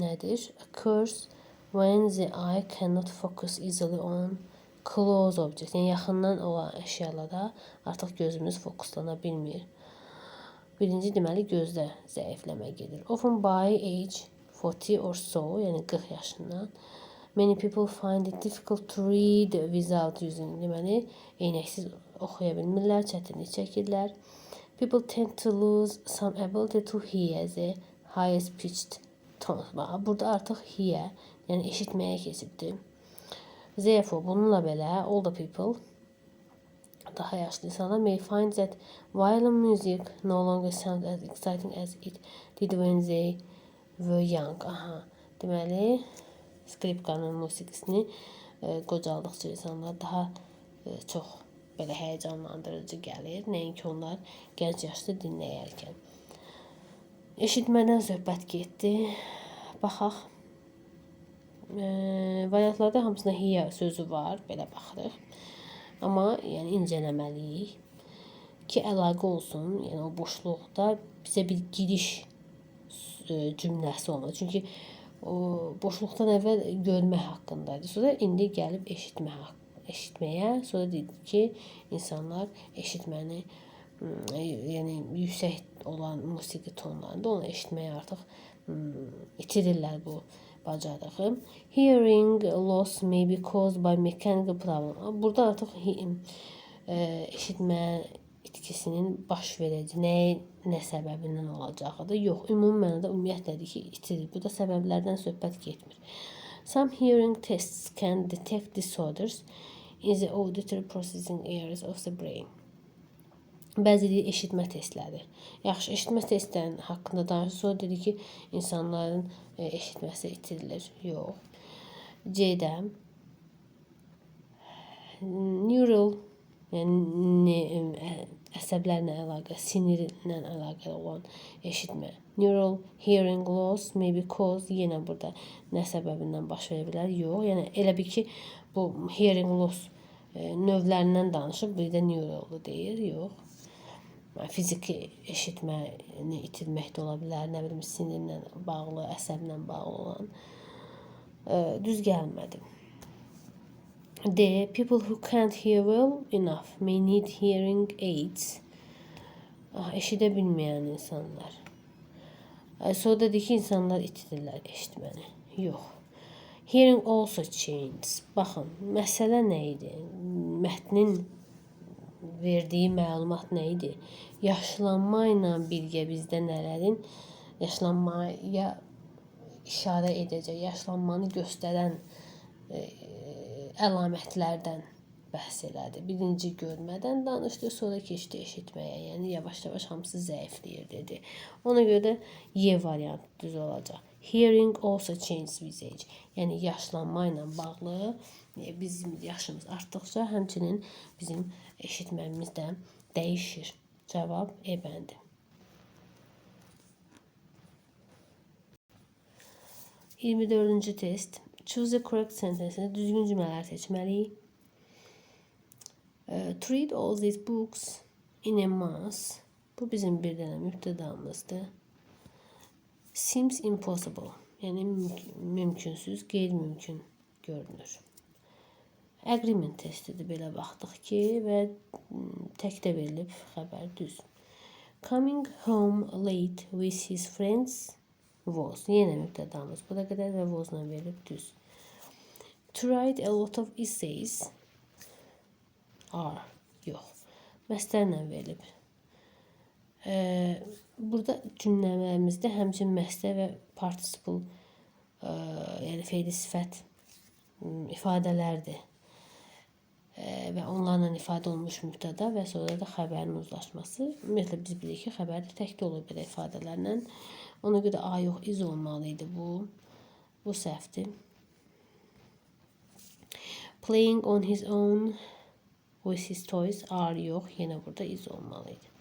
nədir? Occurs when the eye cannot focus easily on close objects. Yəni yaxından olan əşyalara artıq gözümüz fokuslana bilmir. Birinci deməli gözdə zəifləmə gedir. Often by age 40 or so, yəni 40 yaşından many people find it difficult to read without using. Deməli, eynəksiz oxuya bilmirlər, çətinlik çəkirlər. People tend to lose some ability to hear the highest pitched tones. Bax, burada artıq hear, yəni eşitməyə keçibdir. Therefore, bununla belə older people, daha yaşlı insanlar may find that violin music no longer sounds as exciting as it did when they were young. Aha. Deməli, skripkanın musiqisini qocaldıqca insanlar daha çox belə həyəcanlandırıcı gəlir, nəinki onlar gənc yaşda dinləyərkən. Eşitmədən söhbət getdi. Baxaq. Variantlarda hamısında hear sözü var, belə baxırıq. Amma yəni incələməliyik ki, əlaqə olsun. Yəni o boşluqda bizə bir giriş cümləsi olmalı. Çünki o boşluqdan əvvəl görmə haqqındaydı. Sonra indi gəlib eşitməyə, sonra dedi ki, insanlar eşitməni, yəni yüksək olan musiqi tonlarında onu eşitməyi artıq itirirlər bu bacarığı. Hearing loss may be caused by mechanical problem. Burada artıq eşitmə itkisinin baş verəcəyi, nə səbəbindən olacağıdır. Yox, ümumi mənada ümumiyyətlədir ki, itirir. Burada səbəblərdən söhbət getmir. Some hearing tests can detect disorders in the auditory processing areas of the brain. Bəzi deyir eşitmə testləri. Yaxşı, eşitmə testlərinin haqqında danışır. Sonra dedi ki, insanların eşitməsi itirilir. Yox. C-də neural, yəni əsəblərlə əlaqə, sinirlə əlaqəli olan eşitmə. Neural hearing loss may be caused, yenə burada nə səbəbindən baş verə bilər? Yox. Yəni elə bil ki, bu hearing loss növlərindən danışıb, bir də neural deyir. Yox. Fiziki eşitməni itirmək də ola bilər, nə bilim, sinirlə bağlı, əsəblə bağlı olan. Düz gəlmədi. D. People who can't hear well enough may need hearing aids. Eşidə bilməyən insanlar. Sonra dedi ki, insanlar itirirlər eşitməni. Yox. Hearing also changes. Baxın, məsələ nə idi? Mətnin verdiyi məlumat nə idi? Yaşlanma ilə birgə bizdə nələrin yaşlanmaya işarə edəcək, yaşlanmanı göstərən əlamətlərdən bəhs elədi. Birinci görmədən danışdı, sonra keçdi eşitməyə. Yəni yavaş-yavaş hamısı zəifləyir dedi. Ona görə də Y variantı düz olacaq. Hearing also changes with age. Yəni yaşlanma ilə bağlı bizim yaşımız artdıqca həmçinin bizim eşitməmiz də dəyişir. Cavab E bəndi. 24-cü test. Choose the correct sentence. Düzgün cümlələr seçməliyik. To read all these books in a month. Bu bizim bir dənə mübtədamızdır. Seems impossible. Yəni mümkünsüz, qeyri-mümkün görünür. Agreement testidir belə baxdıq ki və təkdə verilib xəbər düz. Coming home late with his friends was. Yenə mübtədamız bura qədər və was-la verilib düz. To write a lot of essays are. Yox. Məstərlə verilib. Burada cümlələrimizdə həmçinin məstər və participle, yəni feili sifət ifadələrdir. Və onlarla ifadə olunmuş mübtəda və sonra da xəbərin uzlaşması. Ümumiyyətlə biz bilirik ki, xəbər də təkdə olur belə ifadələrlə. Ona görə A yox, is olmalı idi bu. Bu səhvdir. Playing on his own with his toys are yox, yenə burada is olmalı idi.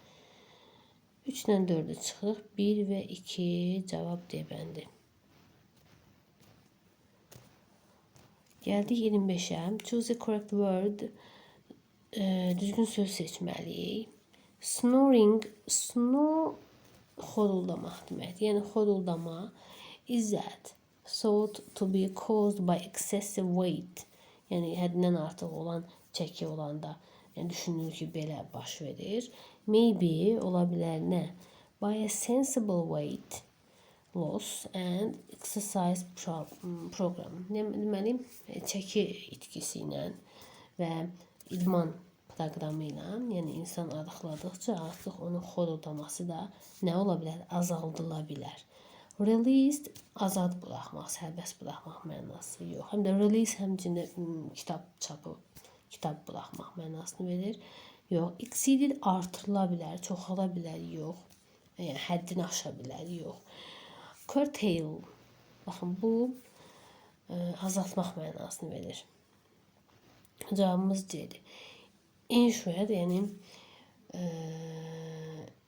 3 ilə 4-ü çıxırıq. 1 və 2 cavab D bəndi. Gəldik 25-ə. Choose the correct word. Düzgün söz seçməliyik. Snoring, snore xoruldamaq deməkdir. Yəni xoruldama is that thought to be caused by excessive weight. Yəni həddindən artıq olan çəki olanda, yəni düşünülür ki, belə baş verir. Maybe ola bilər nə? By a sensible weight loss and exercise program. Deməli, çəki itkisi ilə və idman proqramı ilə, yəni insan arıqladıqca artıq onun xoruldaması da nə ola bilər? Azaldıla bilər. Released azad buraxmaq, sərbəst buraxmaq mənası yox. Həm də release həmçinin kitab çapı, kitab buraxmaq mənasını verir. Yox. Exceeded artırıla bilər, çoxala bilər, yox. Yəni həddini aşa bilər, yox. Curtail Baxın, bu azaltmaq mənasını verir. Cavabımız C-dir. Ensured, yəni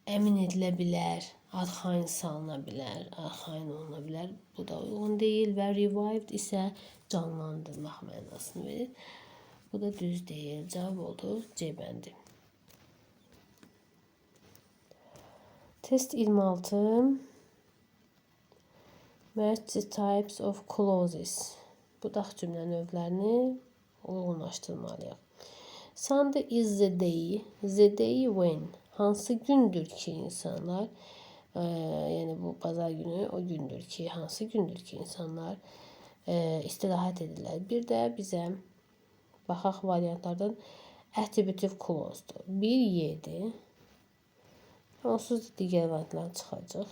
əmin edilə bilər, arxayın salına bilər, arxayın oluna bilər. Bu da uyğun deyil və revived isə canlandırmaq mənasını verir. Bu da düz deyil. Cavab oldu C bəndi. Test 26. Match the types of clauses. Budaq cümlə növlərini uyğunlaşdırmalıyıq. Sunday is the day. The day when. Hansı gündür ki insanlar, yəni bu bazar günü o gündür ki, hansı gündür ki insanlar istirahət edirlər. Bir də bizə baxaq variantlardan attributive clause-dur. 1 Y-dir. Onsuz da digər variantlar çıxacaq.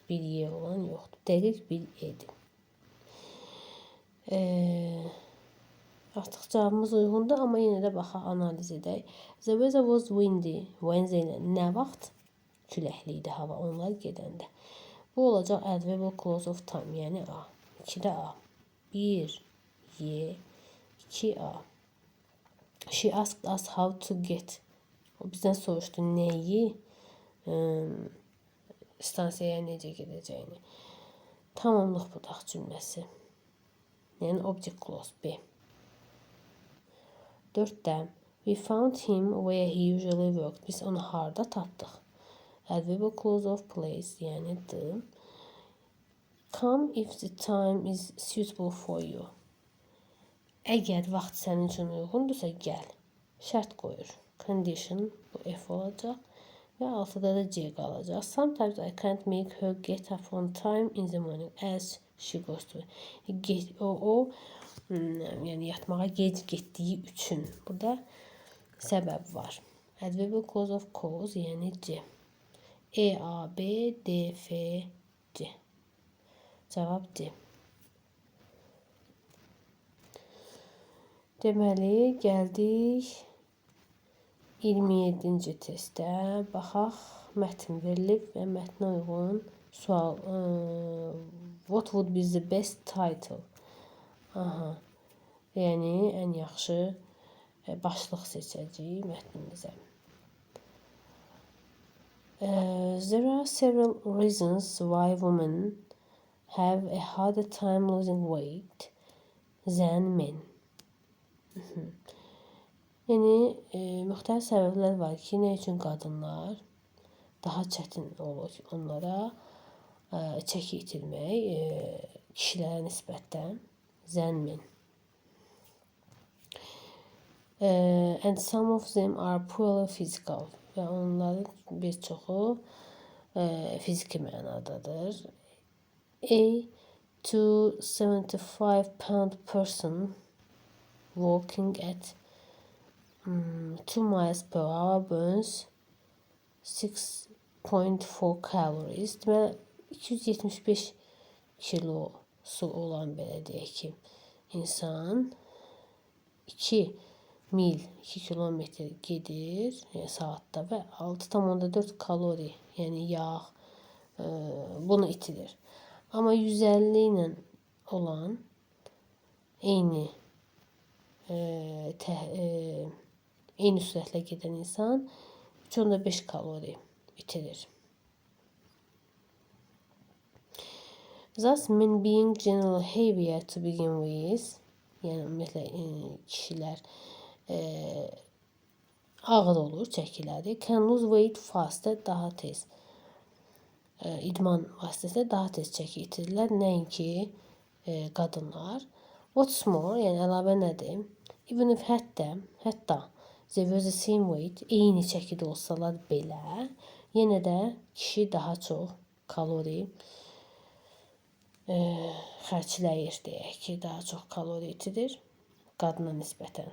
1 Y olan yoxdur. Dəqiq 1 E-dir. Artıq cavabımız uyğundur, amma yenə də baxaq, analiz edək. The weather was windy. Wednesday ilə nə vaxt küləkli idi hava onlar gedəndə. Bu olacaq adverbial clause of time, yəni A. 2-də A. 1 Y, 2A. She asked us how to get. O bizdən soruşdu nəyi, stansiyaya necə gedəcəyini. Tamamlıq budaq cümləsi. Yəni object clause B. 4-də we found him where he usually worked. Biz onu harda tapdıq? Adverbial clause of place, yəni D. Come if the time is suitable for you. Əgər vaxt sənin üçün uyğundursa gəl. Şərt qoyur. Condition bu F olacaq. Və altıda da C qalacaq. Sometimes I can't make her get up on time in the morning as she goes to. O yəni yatmağa gec getdiyi üçün. Burada səbəb var. Adverbial clause of cause, yəni C. E, A, B, D, F, C. Cavab C. Deməli, gəldik 27-ci testə. Baxaq, mətn verilib və mətnə uyğun sual. What would be the best title? Aha. Yəni, ən yaxşı başlıq seçəcəyik mətnimizə. There are several reasons why women have a harder time losing weight than men. Yəni, müxtəlif səbəblər var ki, nə üçün qadınlar daha çətin olur onlara çəki itirmək kişilərə nisbətən than men. And some of them are purely physical. Və onların bir çoxu fiziki mənadadır. A 275 pound person walking at 2 miles per hour burns 6.4 calories. Deməli, 275 kilosu olan, belə deyək ki, insan 2 mil, 2 kilometr gedir, yəni saatda və 6,4 kalori, yəni yağ, bunu itirir. Amma 150 ilə olan eyni sürətlə gedən insan 3,5 kalori itirir. Thus, men being generally heavier to begin with, yəni ümumiyyətlə kişilər ağır olur çəkiləri, can lose weight faster, daha tez idman vasitəsilə daha tez çəki itirirlər, nəinki qadınlar. What's more, yəni əlavə nədir? Even if hətta they were the same weight, eyni çəkidə olsalar belə, yenə də kişi daha çox kalori xərcləyir, deyək ki, daha çox kalori itirir qadına nisbətən.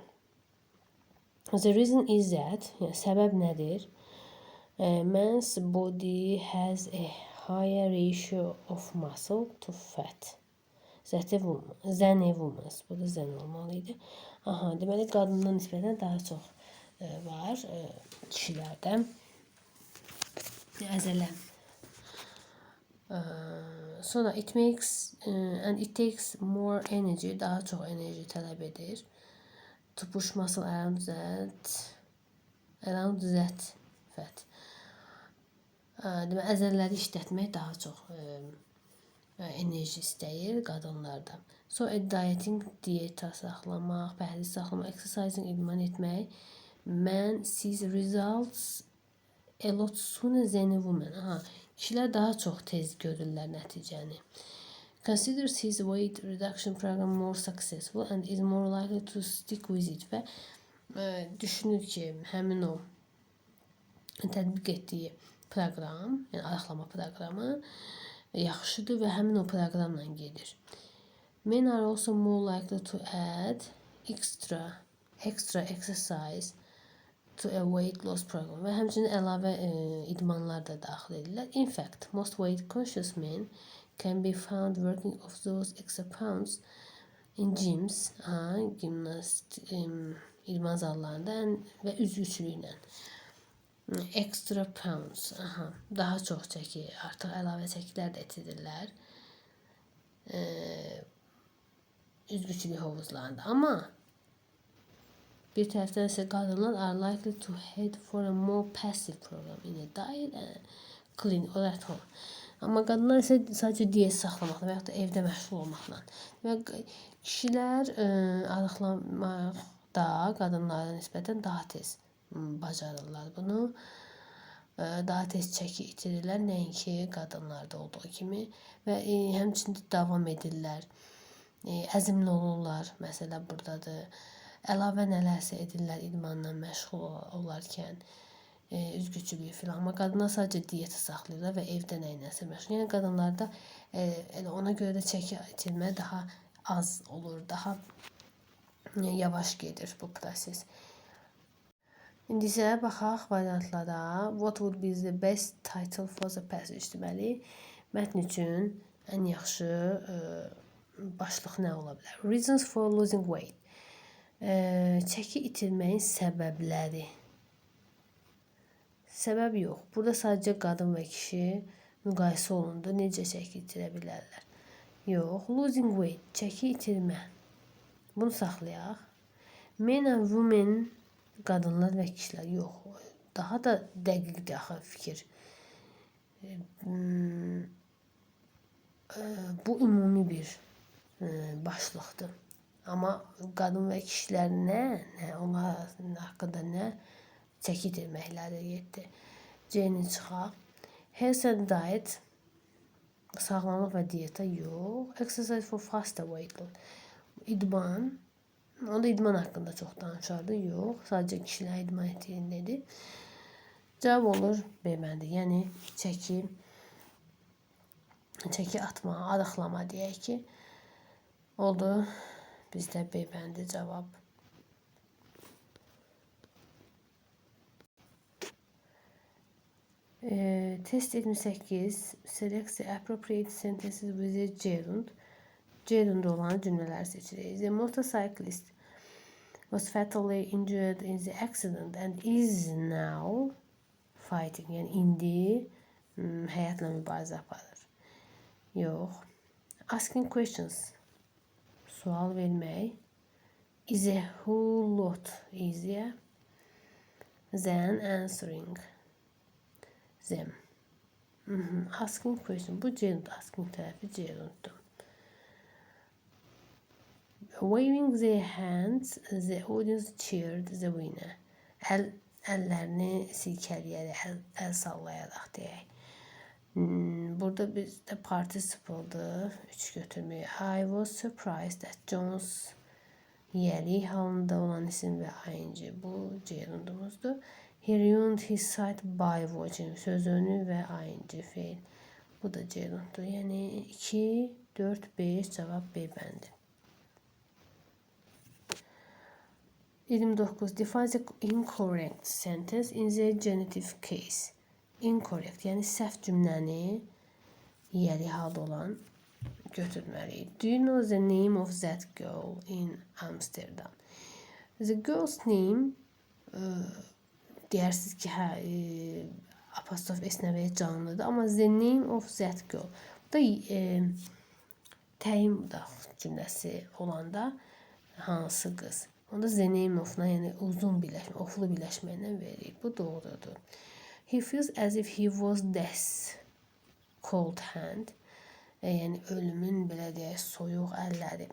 The reason is that, yəni səbəb nədir? Man's body has a higher ratio of muscle to fat. Than a woman's. Bu da than olmalı idi. Aha, deməli, qadına nisbətən daha çox var kişilərdə əzələ. Sonra it makes and it takes more energy, daha çox enerji tələb edir. To push muscle around that fat. Demək, əzələləri işlətmək daha çox enerji istəyir qadınlarda. So a dieting, dieta saxlamaq, pəhriz saxlamaq, exercising, idman etmək. Men sees results a lot sooner than a woman. Aha, kişilər daha çox tez görürlər nəticəni. Considers his weight reduction program more successful and is more likely to stick with it. Və düşünür ki, həmin o tətbiq etdiyi proqram, yəni arıqlama proqramı yaxşıdır və həmin o proqramla gedir. Men are also more likely to add extra exercise to a weight loss program və həmçinin əlavə idmanlar da daxil edirlər. In fact, most weight conscious men can be found working off those extra pounds in gyms, gimnast, idman zallarında və üzgüçülüklə. Extra pounds, aha, daha çox çəki, artıq əlavə çəkilər də itirirlər. Üzgüçülük hovuzlarında. Amma bir tərəfdən isə qadınlar are likely to head for a more passive program in a diet and clean or at home. Amma qadınlar isə sadəcə diyet saxlamaqla və yaxud da evdə məşğul olmaqla. Və kişilər arıqlamaqda qadınlara nisbətən daha tez bacarırlar bunu. Daha tez çəki itirirlər, nəinki qadınlarda olduğu kimi və həmçinin də davam edirlər. Əzimli olurlar, məsələ buradadır. Əlavə nələrsə edirlər idmanla məşğul olarkən, üzgüçülüyü filan. Amma qadınlar sadəcə diyeta saxlayırlar və evdə nə iləsə məşğul. Yəni qadınlarda elə ona görə də çəki itirmə daha az olur, daha yavaş gedir bu proses. İndi isə baxaq variantlara. What would be the best title for the passage? Deməli, mətn üçün ən yaxşı başlıq nə ola bilər? Reasons for losing weight. Çəki itirməyin səbəbləri. Səbəb yox. Burada sadəcə qadın və kişi müqayisə olundu. Necə çəki itirə bilərlər? Yox. Losing weight. Çəki itirmə. Bunu saxlayaq. Men and women, qadınlar və kişilər. Yox. Daha da dəqiqdir axı fikir. Bu ümumi bir başlıqdır. Amma qadın və kişilər nə, onlar haqqında nə çəki itirməkləri getdi. C-ni çıxaq. Health and diet, sağlamlıq və dieta yox. Exercise for faster weight loss. İdman. Onda idman haqqında çox danışardı. Yox, sadəcə kişilər idman etdiyini dedi. Cavab olur B bəndi. Yəni çəki atma, arıqlama deyək ki. Oldu. Bizdə B bəndi cavab. Test 78. Select the appropriate sentences with a gerund. Gerund olan cümlələri seçirik. The motorcyclist was fatally injured in the accident and is now fighting. Yəni indi həyatla mübarizə aparır. Yox. Asking questions. Sual vermək is a whole lot easier than answering them. Asking question. Bu gerund. Asking tərəfi gerunddur. Waving their hands, the audience cheered the winner. Əllərini silkələyərək, əl sallayaraq deyək. Burada bizdə participle'dır. 3 götürmüyor. I was surprised that Jones yiyəlik halında olan isim və ing. Bu gerundumuzdur. He ruined his sight by watching. Sözünü və ing feil. Bu da gerunddur. Yəni 2, 4, 5 cavab B bəndi. 29. Define the incorrect sentence in the genitive case. Incorrect, yəni səhv cümləni yiyəli halda olan götürməliyik. Do you know the name of that girl in Amsterdam? The girl's name, deyirsiniz ki, hə, Apostrof S-nə verir canlıdır. Amma the name of that girl. Bu da təyin budaq cümləsi olanda hansı qız? Onda the name of-la, yəni uzun birləşmə, oflu birləşmə ilə veririk. Bu doğrudur. He feels as if he was death's cold hand. Yəni ölümün belə deyək, soyuq əlləri.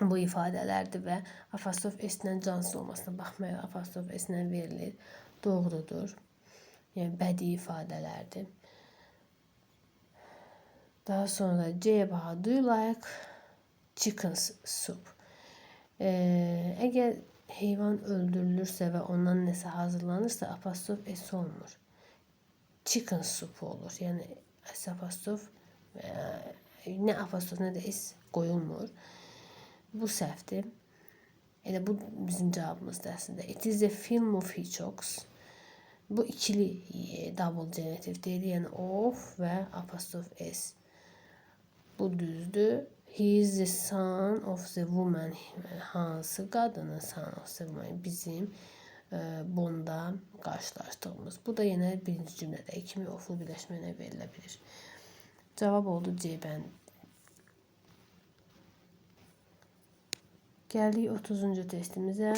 Bu ifadələrdir və apostrof S-lə cansız olmasına baxmayaraq apostrof S-lə verilir. Doğrudur. Yəni bədii ifadələrdir. Daha sonra C-yə baxaq. Do you like chicken soup? Əgər heyvan öldürülürsə və ondan nəsə hazırlanırsa, apostrof S olmur. Chicken soup olur. Yəni S apostrof, nə apostrof, nə də S qoyulmur. Bu səhvdir. Elə bu bizim cavabımızdır əslində. It is a film of Hitchcock's. Bu ikili double genitiv deyil. Yəni of və apostrof S. Bu düzdür. He is the son of the woman. Hansı qadının son of the woman? Bizim bunda qarşılaşdığımız. Bu da yenə birinci cümlədə kimi oflu birləşmə ilə verilə bilir. Cavab oldu C bəndi. Gəldik 30-cu testimizə.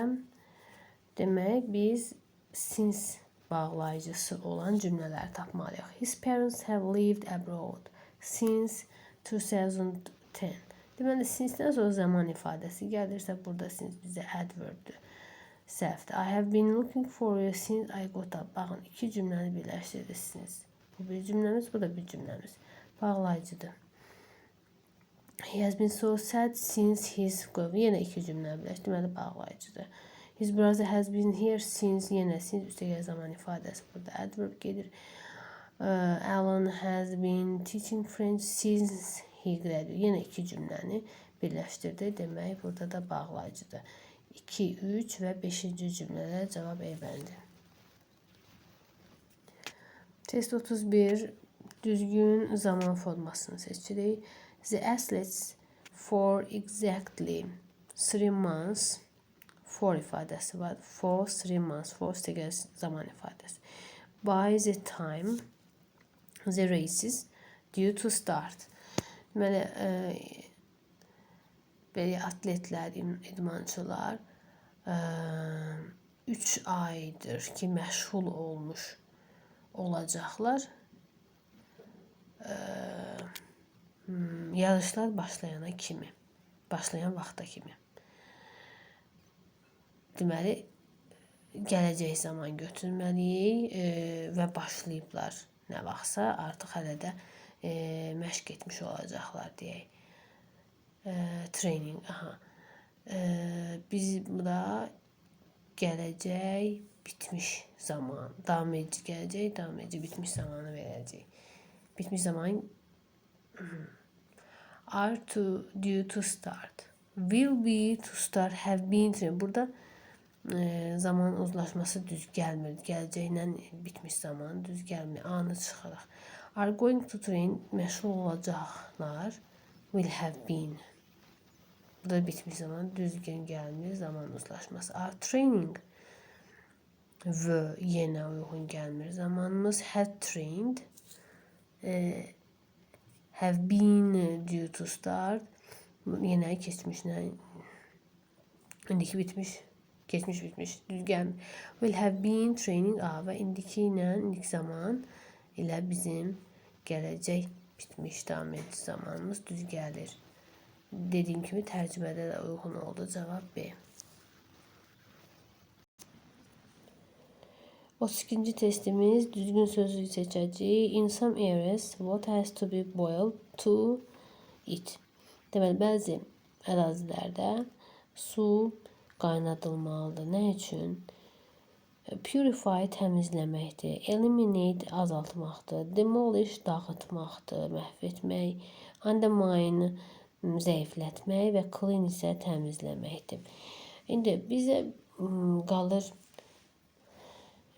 Demək, biz since bağlayıcısı olan cümlələri tapmalıyıq. His parents have lived abroad since 2010. Deməli, since-dən sonra zaman ifadəsi gəlirsə, burada since bizə adverbdir. Səhvdir. I have been looking for you since I got up. Baxın, iki cümləni birləşdirirsiniz. Bu bir cümləmiz, bu da bir cümləmiz. Bağlayıcıdır. He has been so sad since his go. Yenə iki cümlə birləşdi. Deməli, bağlayıcıdır. His brother has been here since. Yenə since üstəgəl zaman ifadəsi burada adverb gedir. Alan has been teaching French since he graduated. Yenə iki cümləni birləşdirdi. Demək, burada da bağlayıcıdır. 2, 3 və 5-ci cümlələrə cavab E bəndi. Test 31 düzgün zaman formasını seçirik. The athletes for exactly 3 months for ifadəsi var. For 3 months. For üstəgəl zaman ifadəsi. By the time the races due to start. Deməli, belə atletlər, idmançılar 3 aydır ki, məşğul olmuş olacaqlar. Yarışlar başlayana kimi, başlayan vaxta kimi. Deməli, gələcək zaman götürməliyik və başlayıblar nə vaxtsa, artıq hələ də məşq etmiş olacaqlar deyək. Training, aha. Biz bura gələcək bitmiş zaman, davam edici gələcək, davam edici bitmiş zamanı verəcəyik. Bitmiş zaman are to due to start. Will be to start, have been trained. Burada zaman uzlaşması düz gəlmir. Gələcəklə bitmiş zaman düz gəlmir. A-nı çıxaraq. Are going to train məşğul olacaqlar. Will have been. Burada bitmiş zaman düzgün gəlmir. Zaman uzlaşması. Are training və yenə uyğun gəlmir. Zamanımız had trained. Have been due to start. Yenə keçmişlə indiki bitmiş, keçmiş bitmiş düz gəlmir. Will have been training A və indiki ilə indiki zaman ilə bizim gələcək bitmiş davam edici zamanımız düz gəlir. Dediyim kimi tərcümədə də uyğun oldu. Cavab B. 32-ci testimiz düzgün sözü seçəcəyik. In some areas, what has to be boiled to eat? Deməli, bəzi ərazilərdə su qaynadılmalıdır. Nə üçün? Purify təmizləməkdir. Eliminate azaltmaqdır. Demolish dağıtmaqdır, məhv etmək. Undermine zəiflətmək və clean isə təmizləməkdir. İndi bizə qalır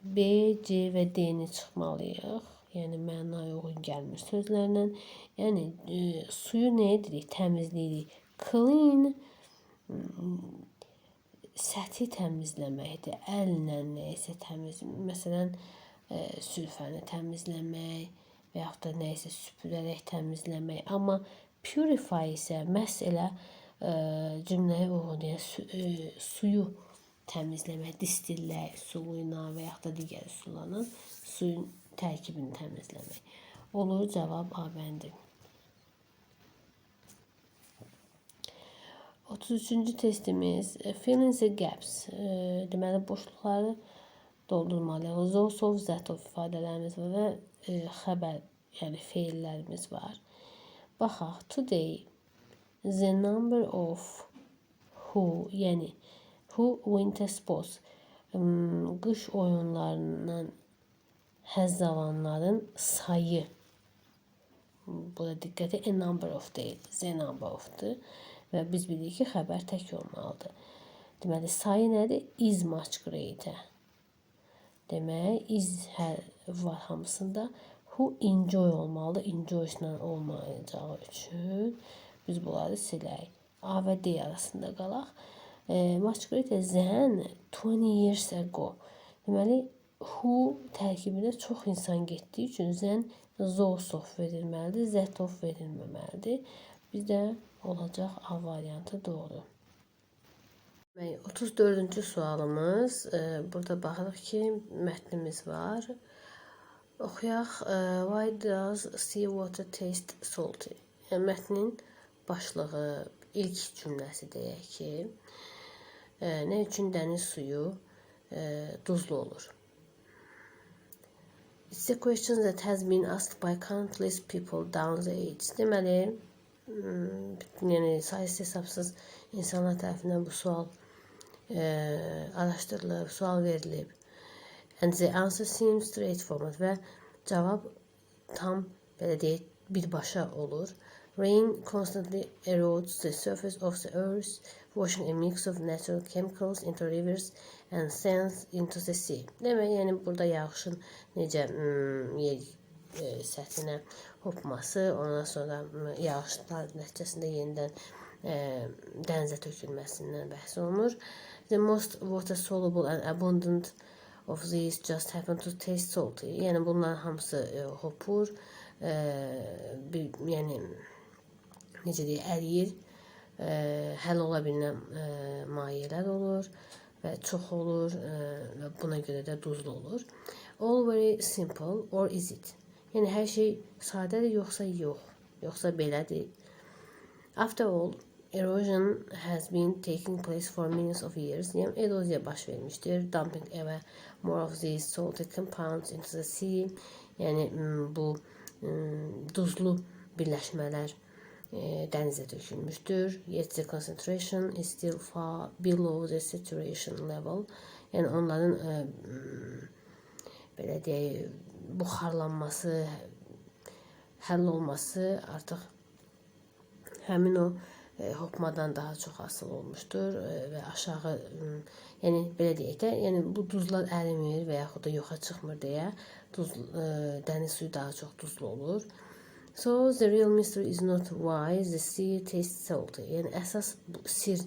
B, C və D-ni çıxmalıyıq. Yəni mənaya uyğun gəlmir sözlərlə. Yəni suyu nə edirik? Təmizləyirik. Clean səthi təmizləməkdir. Əllə nə isə təmiz. Məsələn, Sülfəni təmizləmək və yaxud da nə isə süpürərək təmizləmək. Amma purify isə məhz elə cümləyə uyğun, yəni suyu təmizləmək, distillə üsulu ilə və yaxud da digər üsullarla suyun tərkibini təmizləmək. Olur cavab A bəndi. 33-cü testimiz fill in the gaps. Deməli boşluqları doldurmalıyıq. Those of, that of ifadələrimiz var və xəbər, yəni feillərimiz var. Baxaq, today the number of who, yəni who winter sports, qış oyunlarından həzz alanların sayı. Burada diqqət edin, a number of deyil, the number of'dur. Və biz bilirik ki, xəbər tək olmalıdır. Deməli, sayı nədir? Is much greater. Demək, is var hamısında. Who enjoy olmalıdır. Enjoy ilə olmayacağı üçün biz bunları silək. A və D arasında qalaq. Much greater than 20 years ago. Deməli, who tərkibində çox insan getdiyi üçün than those of verilməlidir, that of verilməməlidir. Bizdə olacaq A variantı doğru. 34-cü sualımız. Burada baxırıq ki, mətnimiz var. Oxuyaq. Why does sea water taste salty? Yəni, mətnin başlığı, ilk cümləsi deyək ki, nə üçün dəniz suyu duzlu olur? It's a question that has been asked by countless people down the ages. Deməli, yəni sayısız hesabsız insanlar tərəfindən bu sual araşdırılıb, sual verilib. And the answer seems straightforward və cavab tam belə deyək birbaşa olur. Rain constantly erodes the surface of the earth, washing a mix of natural chemicals into rivers and sands into the sea. Demək, yəni burada yağışın necə yer səthinə hopması, ondan sonra yağışlar nəticəsində yenidən dənizə tökülməsindən bəhs olunur. The most water soluble and abundant of these just happen to taste salty. Yəni bunların hamısı hopur, bir, yəni necə deyək, əriyir, həll ola bilinən mayələr olur və çox olur və buna görə də duzlu olur. All very simple or is it? Yəni hər şey sadədir yoxsa yox, yoxsa belədir. After all, erosion has been taking place for millions of years. Yəni eroziya baş vermişdir. Dumping ever more of these salty compounds into the sea. Yəni bu duzlu birləşmələr dənizə tökülmüşdür. Yet the concentration is still far below the saturation level. Yəni onların belə deyək, buxarlanması, həll olması artıq həmin o hopmadan daha çox asılı olmuşdur və aşağı, yəni belə deyək də, yəni bu duzlar ərimir və yaxud da yoxa çıxmır deyə duz, dəniz suyu daha çox duzlu olur. So the real mystery is not why the sea tastes salty. Yəni əsas sir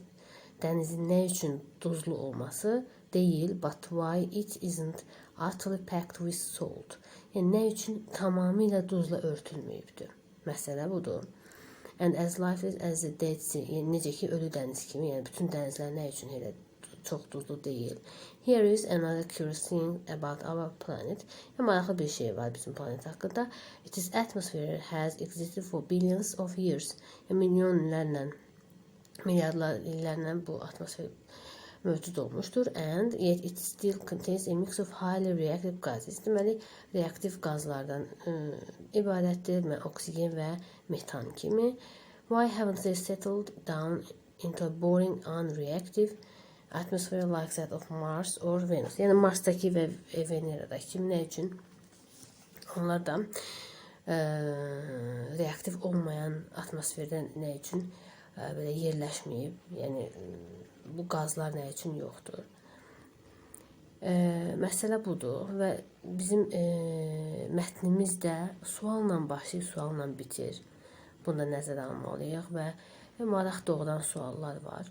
dənizin nə üçün duzlu olması deyil, but why it isn't utterly packed with salt. Yəni nə üçün tamamilə duzla örtülməyibdir. Məsələ budur. And as life is as the Dead Sea. Yəni necə ki ölü dəniz kimi, yəni bütün dənizlər nə üçün elə çox duzlu deyil. Here is another curious thing about our planet. Yəni, maraqlı bir şey var bizim planet haqqında. Its atmosphere has existed for billions of years. Yəni, milyon illərlə, milyardlar illərlə bu atmosfer mövcud olmuşdur. And yet it still contains a mix of highly reactive gases. Deməli, reaktiv qazlardan ibarətdir. Oksigen və metan kimi. Why haven't they settled down into a boring, unreactive atmosphere like that of Mars or Venus? Yəni Marsdakı və Veneradakı kimi nə üçün onlar da reaktiv olmayan atmosferdə nə üçün belə yerləşməyib? Yəni bu qazlar nə üçün yoxdur? Məsələ budur və bizim mətnimiz də sualla başlayıb, sualla bitir. Bunu da nəzərə almalıyıq və maraq doğuran suallar var.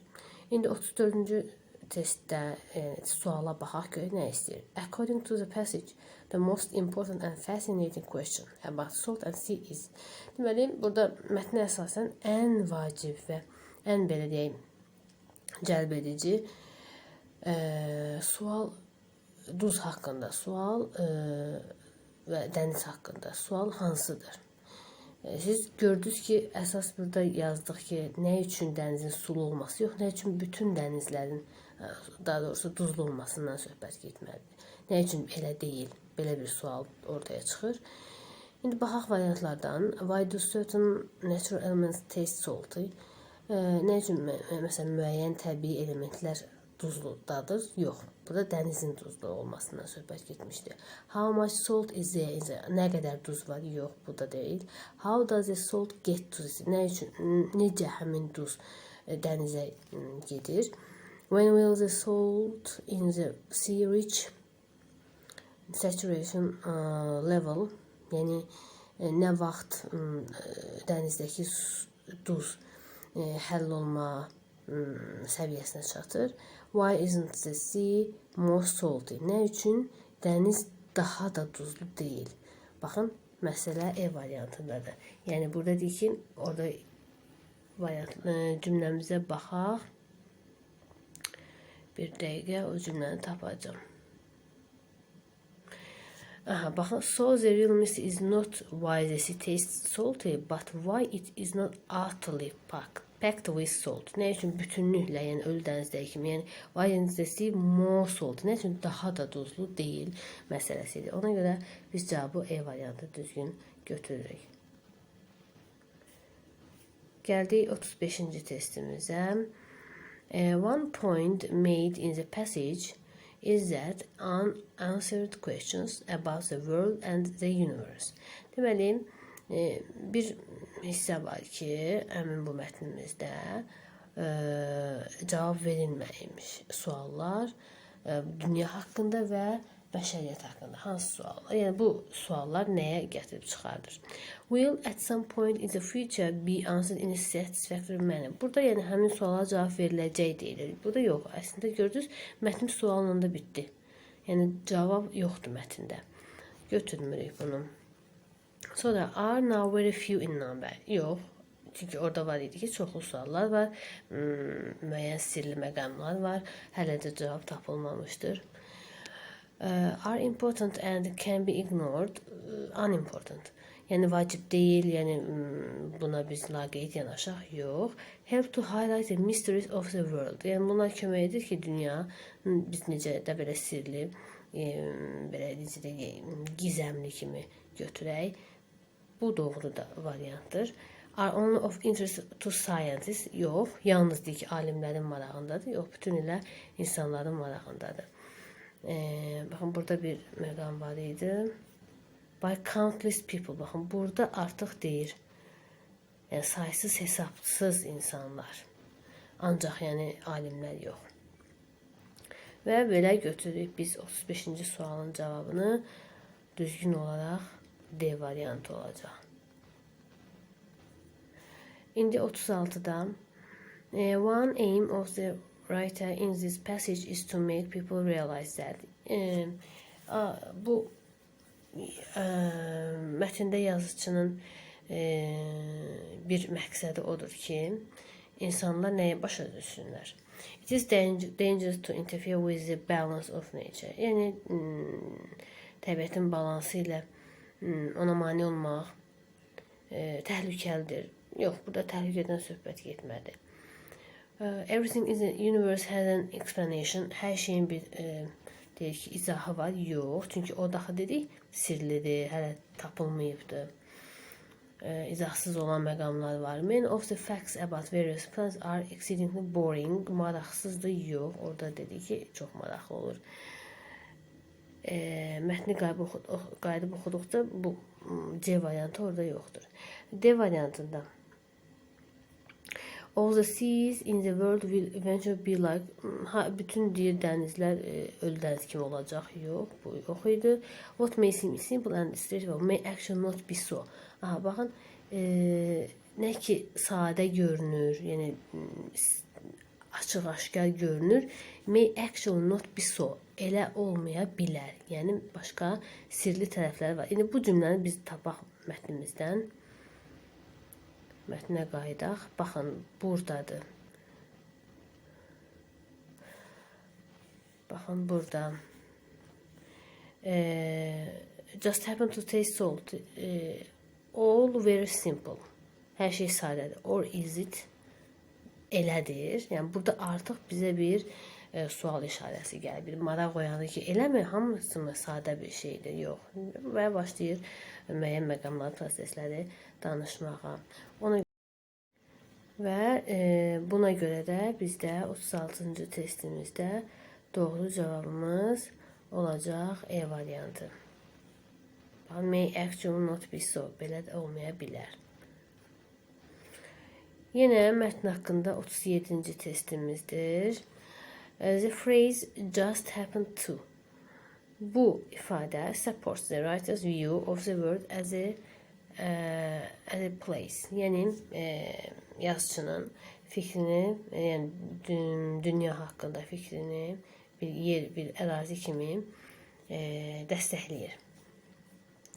İndi 34-cü Testdə suala baxaq görək nə istəyir. According to the passage, the most important and fascinating question about salt and sea is. Deməli, burada mətnə əsasən ən vacib və ən belə deyək cəlb edici sual duz haqqında sual və dəniz haqqında sual hansıdır? Siz gördünüz ki, əsas burada yazdıq ki, nə üçün dənizin sulu olması, yox, nə üçün bütün dənizlərin, daha doğrusu duzlu olmasından söhbət getməlidir. Nə üçün elə deyil? Belə bir sual ortaya çıxır. İndi baxaq variantlardan. Why do certain natural elements taste salty? Nə üçün məsələn müəyyən təbii elementlər duzludadır? Yox. Burada dənizin duzlu olmasından söhbət getmişdi. How much salt is there? Nə qədər duz var? Yox, bu da deyil. How does the salt get to the sea? Nə üçün, necə həmin duz dənizə gedir? When will the salt in the sea reach saturation level? Yəni nə vaxt dənizdəki duz həll olma səviyyəsinə çatır? Why isn't the sea more salty? Nə üçün dəniz daha da duzlu deyil? Baxın, məsələ E variantındadır. Yəni burada deyir ki, orada variant cümləmizə baxaq. Bir dəqiqə o cümləni tapacağam. Aha, baxın, so the real mystery is not why the sea tastes salty, but why it is not utterly packed with salt. Nə üçün bütünlüklə, yəni ölü dənizdəki kimi, yəni why isn't the sea more salt? Nə üçün daha da duzlu deyil məsələsidir. Ona görə biz cavabı E variantı düzgün götürürük. Gəldik 35-ci testimizə. One point made in the passage is that unanswered questions about the world and the universe. Deməli, bir hissə var ki, həmin bu mətnimizdə cavab verilməmiş suallar dünya haqqında və bəşəriyyət haqqında hansı suallar? Yəni bu suallar nəyə gətirib çıxardır? Will at some point in the future be answered in a satisfactory manner. Burada yəni həmin suala cavab veriləcək deyilir. Burada yox. Əslində gördünüz, mətn sualla da bitdi. Yəni cavab yoxdur mətndə. Götürmürük bunu. Sonra are now very few in number. Yox. Çünki orada var idi ki, çoxlu suallar var, müəyyən sirli məqamlar var. Hələ də cavab tapılmamışdır. Are important and can be ignored. Unimportant. Yəni vacib deyil, yəni buna biz laqeyd yanaşaq, yox. Help to highlight the mysteries of the world. Yəni bunlar kömək edir ki, dünya biz necə də belə sirli, belə necə deyək, gizəmli kimi götürək. Bu doğru da variantdır. Are only of interest to scientists? Yox, yalnız deyik ki, alimlərin marağındadır. Yox, bütünülə insanların marağındadır. Baxın, burada bir məqam var idi. By countless people. Baxın, burada artıq deyir. Yəni saysız hesabsız insanlar. Ancaq yəni alimlər yox. Və belə götürürük biz 35-ci sualın cavabını düzgün olaraq D variantı olacaq. İndi 36-da one aim of the writer in this passage is to make people realize that bu mətndə yazıçının bir məqsədi odur ki, insanlar nəyi başa düşsünlər? It is dangerous to interfere with the balance of nature. Yəni təbiətin balansı ilə ona mane olmaq təhlükəlidir. Yox, burada təhlükədən söhbət getmədi. Everything in the universe has an explanation. Hər şeyin bir deyir ki, izahı var. Yox, çünki o daxı dedik sirlidir, hələ tapılmayıbdır. İzahsız olan məqamlar var. Many of the facts about various planets are exceedingly boring. Maraqsızdır. Yox, orada dedi ki, çox maraqlı olur. Mətni qayıdıb oxuduqda bu C variantı orada yoxdur. D variantında all the seas in the world will eventually be like ha, bütün deyir dənizlər ölü dəniz kimi olacaq. Yox, bu yox idi. What may seem simple and straightforward may actually not be so. Aha, baxın, nə ki sadə görünür, yəni açıq açıq-aşkar görünür, may actually not be so. Elə olmaya bilər. Yəni başqa sirli tərəfləri var. İndi bu cümləni biz tapaq mətnimizdən. Mətnə qayıdaq. Baxın, buradadır. Baxın, burada. Just happen to taste salt. All very simple. Hər şey sadədir. Or is it? Elədir. Yəni burada artıq bizə bir sual işarəsi gəlir. Bir maraq oyanır ki, eləmi? Hamısı mı sadə bir şeydir? Yox. Və başlayır müəyyən məqamlar, prosesləri danışmağa. Ona və buna görə də bizdə 36-cı testimizdə doğru cavabımız olacaq E variantı. May actually not be so. Belə də olmaya bilər. Yenə mətn haqqında 37-ci testimizdir. The phrase just happened to. Bu ifadə supports the writer's view of the world as a place. Yəni yazıçının fikrini, yəni dünya haqqında fikrini bir yer, bir ərazi kimi dəstəkləyir.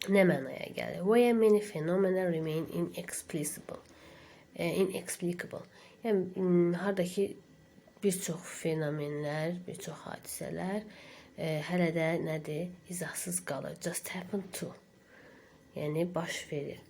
Nə mənaya gəlir? Where many phenomena remain inexplicable. Inexplicable. Yəni hardakı bir çox fenomenlər, bir çox hadisələr hələ də nədir? İzahsız qalır. Just happen to. Yəni baş verir.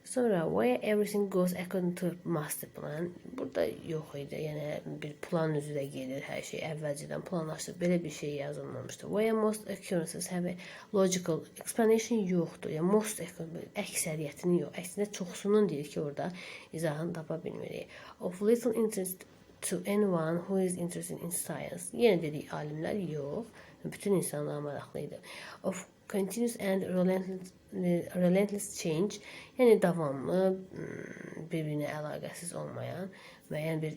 Sonra where everything goes according to master plan. Burada yox idi. Yəni bir plan üzrə gedir hər şey. Əvvəlcədən planlaşdırıb belə bir şey yazılmamışdı. Where most occurrences have a logical explanation yoxdur. Yəni most əksəriyyətinin yox. Əslində çoxsunun deyir ki, orada izahını tapa bilmirik. Of little interest to anyone who is interested in science. Yenə dedik alimlər yox. Bütün insanlar maraqlı idi. Of continuous and relentless change, yəni davamlı, bir-birinə əlaqəsiz olmayan müəyyən bir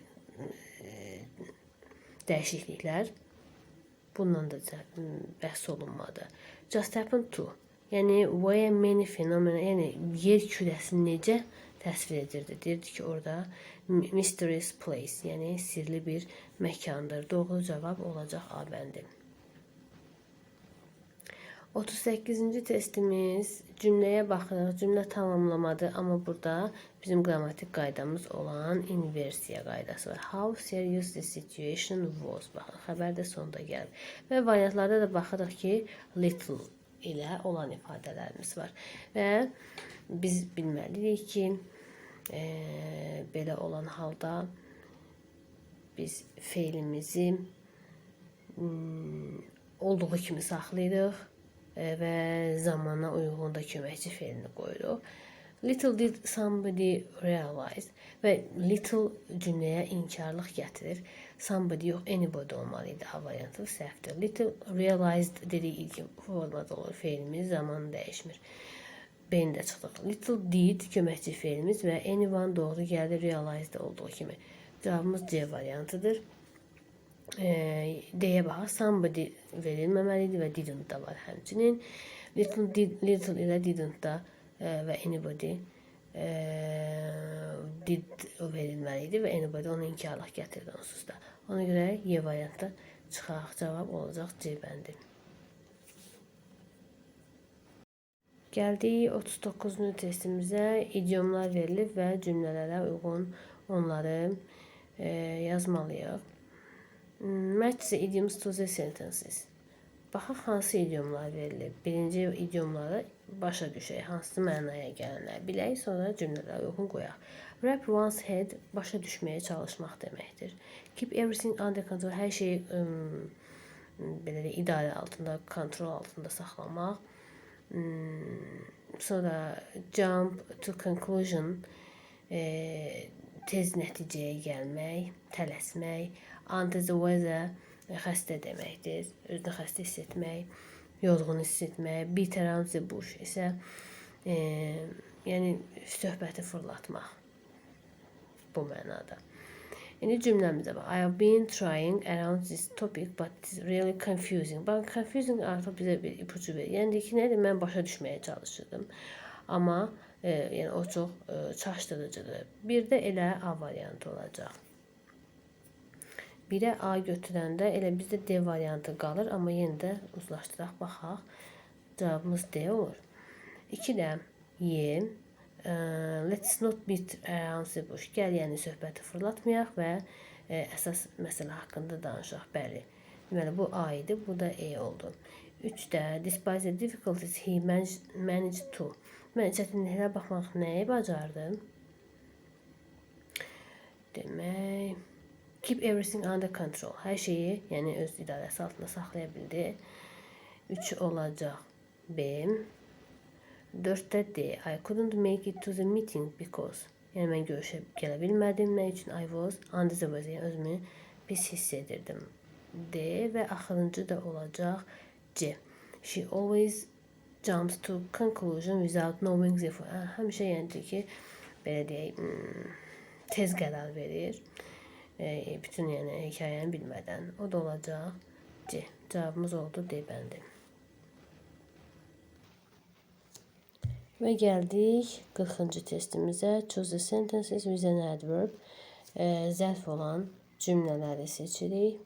dəyişikliklər, bundan da bəhs olunmadı. Just happen to, yəni where many phenomena, yəni yer kürəsini necə təsvir edirdi? Deyirdi ki, orada mysterious place, yəni sirli bir məkandır. Doğru cavab olacaq A bəndi. 38-ci testimiz cümləyə baxırıq. Cümlə tamamlamadır, amma burada bizim qrammatik qaydamız olan inversiya qaydası var. How serious the situation was. Baxın, xəbər də sonda gəlib. Və variantlarda da baxırıq ki, little ilə olan ifadələrimiz var. Və biz bilməliyik ki, belə olan halda biz feilimizi olduğu kimi saxlayırıq və zamana uyğun da köməkçi feilini qoyuruq. Little did somebody realize və little cümləyə inkarlıq gətirir. Somebody yox, anybody olmalı idi. A variantı səhvdir. Little realized dedik ilk formada olur feilimiz, zaman dəyişmir. B-ni də çıxdıq. Little did köməkçi feilimiz və anyone doğru gəlir realized olduğu kimi. Cavabımız C variantıdır. D-yə baxaq. Somebody verilməməli idi və didn't da var həmçinin. Little, did, little ilə didn't da və anybody did verilməli idi və anybody onu inkarlıq gətirdi onsuz da. Ona görə Y variantı çıxaq. Cavab olacaq C bəndi. Gəldik 39-cu testimizə. İdiomlar verilib və cümlələrə uyğun onları yazmalıyıq. Match the idioms to the sentences. Baxaq hansı idiomlar verilib. Birinci idiomları başa düşək, hansı mənaya gələnlər bilək, sonra cümlələrə uyğun qoyaq. Wrap one's head başa düşməyə çalışmaq deməkdir. Keep everything under control, hər şeyi belə deyək, idarə altında, kontrol altında saxlamaq. Sonra jump to conclusion, tez nəticəyə gəlmək, tələsmək. Under the weather xəstə deməkdir. Özünü xəstə hiss etmək, yorğun hiss etmək. Beat around the bush isə yəni söhbəti fırlatmaq bu mənada. İndi cümləmizə bax. I have been trying around this topic but it's really confusing. Bax, confusing artıq bizə bir ipucu verir. Yəni ki, nədir? Mən başa düşməyə çalışırdım. Amma yəni o çox çaşdırıcıdır. Bir də elə A variantı olacaq. 1-ə A götürəndə elə bizdə D variantı qalır, amma yenə də uzlaşdıraq, baxaq. Cavabımız D olur. 2-də Y. Let's not beat around the bush. Gəl, yəni söhbəti fırlatmayaq və əsas məsələ haqqında danışaq. Bəli. Deməli, bu A idi, bu da E oldu. 3-də despite the difficulties he managed to. Deməli, çətinliklərə baxmaq nəyi bacardı? Demək, keep everything under control. Hər şeyi, yəni öz idarəsi altında saxlaya bildi. 3 olacaq B. 4-də D. I couldn't make it to the meeting because. Yəni mən görüşə gələ bilmədim. Nə üçün? I was under the weather. Yəni özümü pis hiss edirdim. D və axırıncı da olacaq C. She always jumps to conclusion without knowing the full. Həmişə yəni ki, belə deyək, tez qərar verir. Bütün yəni hekayəni bilmədən. O da olacaq C. Cavabımız oldu D bəndi. Və gəldik 40-cı testimizə. Choose the sentences with an adverb. Zərf olan cümlələri seçirik.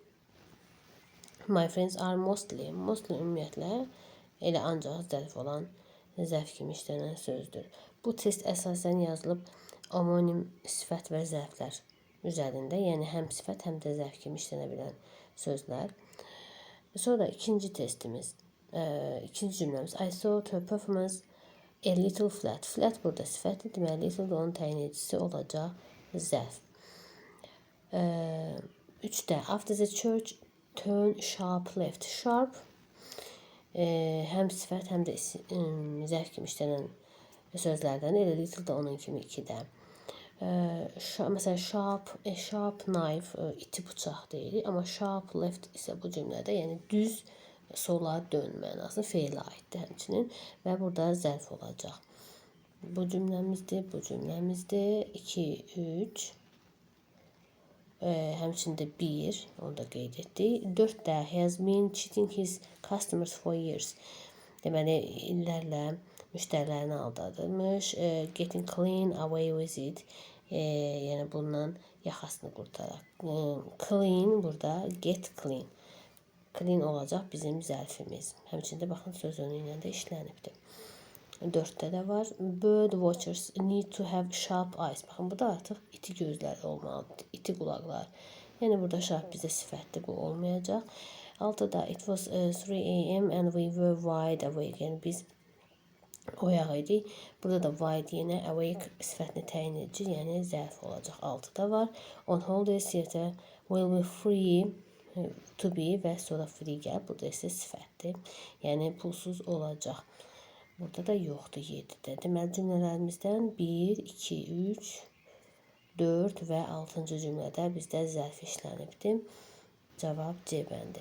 My friends are mostly. Mostly ümumiyyətlə elə ancaq zərf olan, zərf kimi işlənən sözdür. Bu test əsasən yazılıb omonim sifət və zərflər üzərində, yəni həm sifət, həm də zərf kimi işlənə bilən sözlər. Sonra ikinci testimiz, ikinci cümləmiz. I thought her performance a little flat. Flat burada sifətdir, deməli little da onun təyin edicisi olacaq zərf. 3-də after the church turn sharp left. Sharp həm sifət, həm də zərf kimi işlənən sözlərdən. Elə little da onun kimi 2-də. Məsələn, sharp knife, iti bıçaq deyirik, amma sharp left isə bu cümlədə, yəni düz sola dön mənasında feilə aiddir həmçinin və burada zərf olacaq. Bu cümləmizdir, bu cümləmizdir. 2, 3, həmçinin də 1, onu da qeyd etdik. 4 də he has been cheating his customers for years. Deməli, illərlə müştərilərini aldadırmış. Getting clean away with it. Yəni bundan yaxasını qurtaraq. Clean burada get clean. Clean olacaq bizim zərfimiz. Həmçinin də baxın söz önü ilə də işlənibdir. 4-də də var. Bird watchers need to have sharp eyes. Baxın, bu da artıq iti gözləri olmalıdır, iti qulaqlar. Yəni burada sharp bizə sifətdir, bu olmayacaq. 6-da it was 3 a.m. and we were wide awake. Yəni biz oyaq idik. Burada da wide yenə awake sifətini təyin edici, yəni zərf olacaq. 6-da var. On holidays theater will be free to be və sonra free gəlib. Burada isə sifətdir. Yəni pulsuz olacaq. Burada da yoxdur 7-də. Deməli cümlələrimizdən 1, 2, 3, 4 və 6-cı cümlədə bizdə zərf işlənibdir. Cavab C bəndi.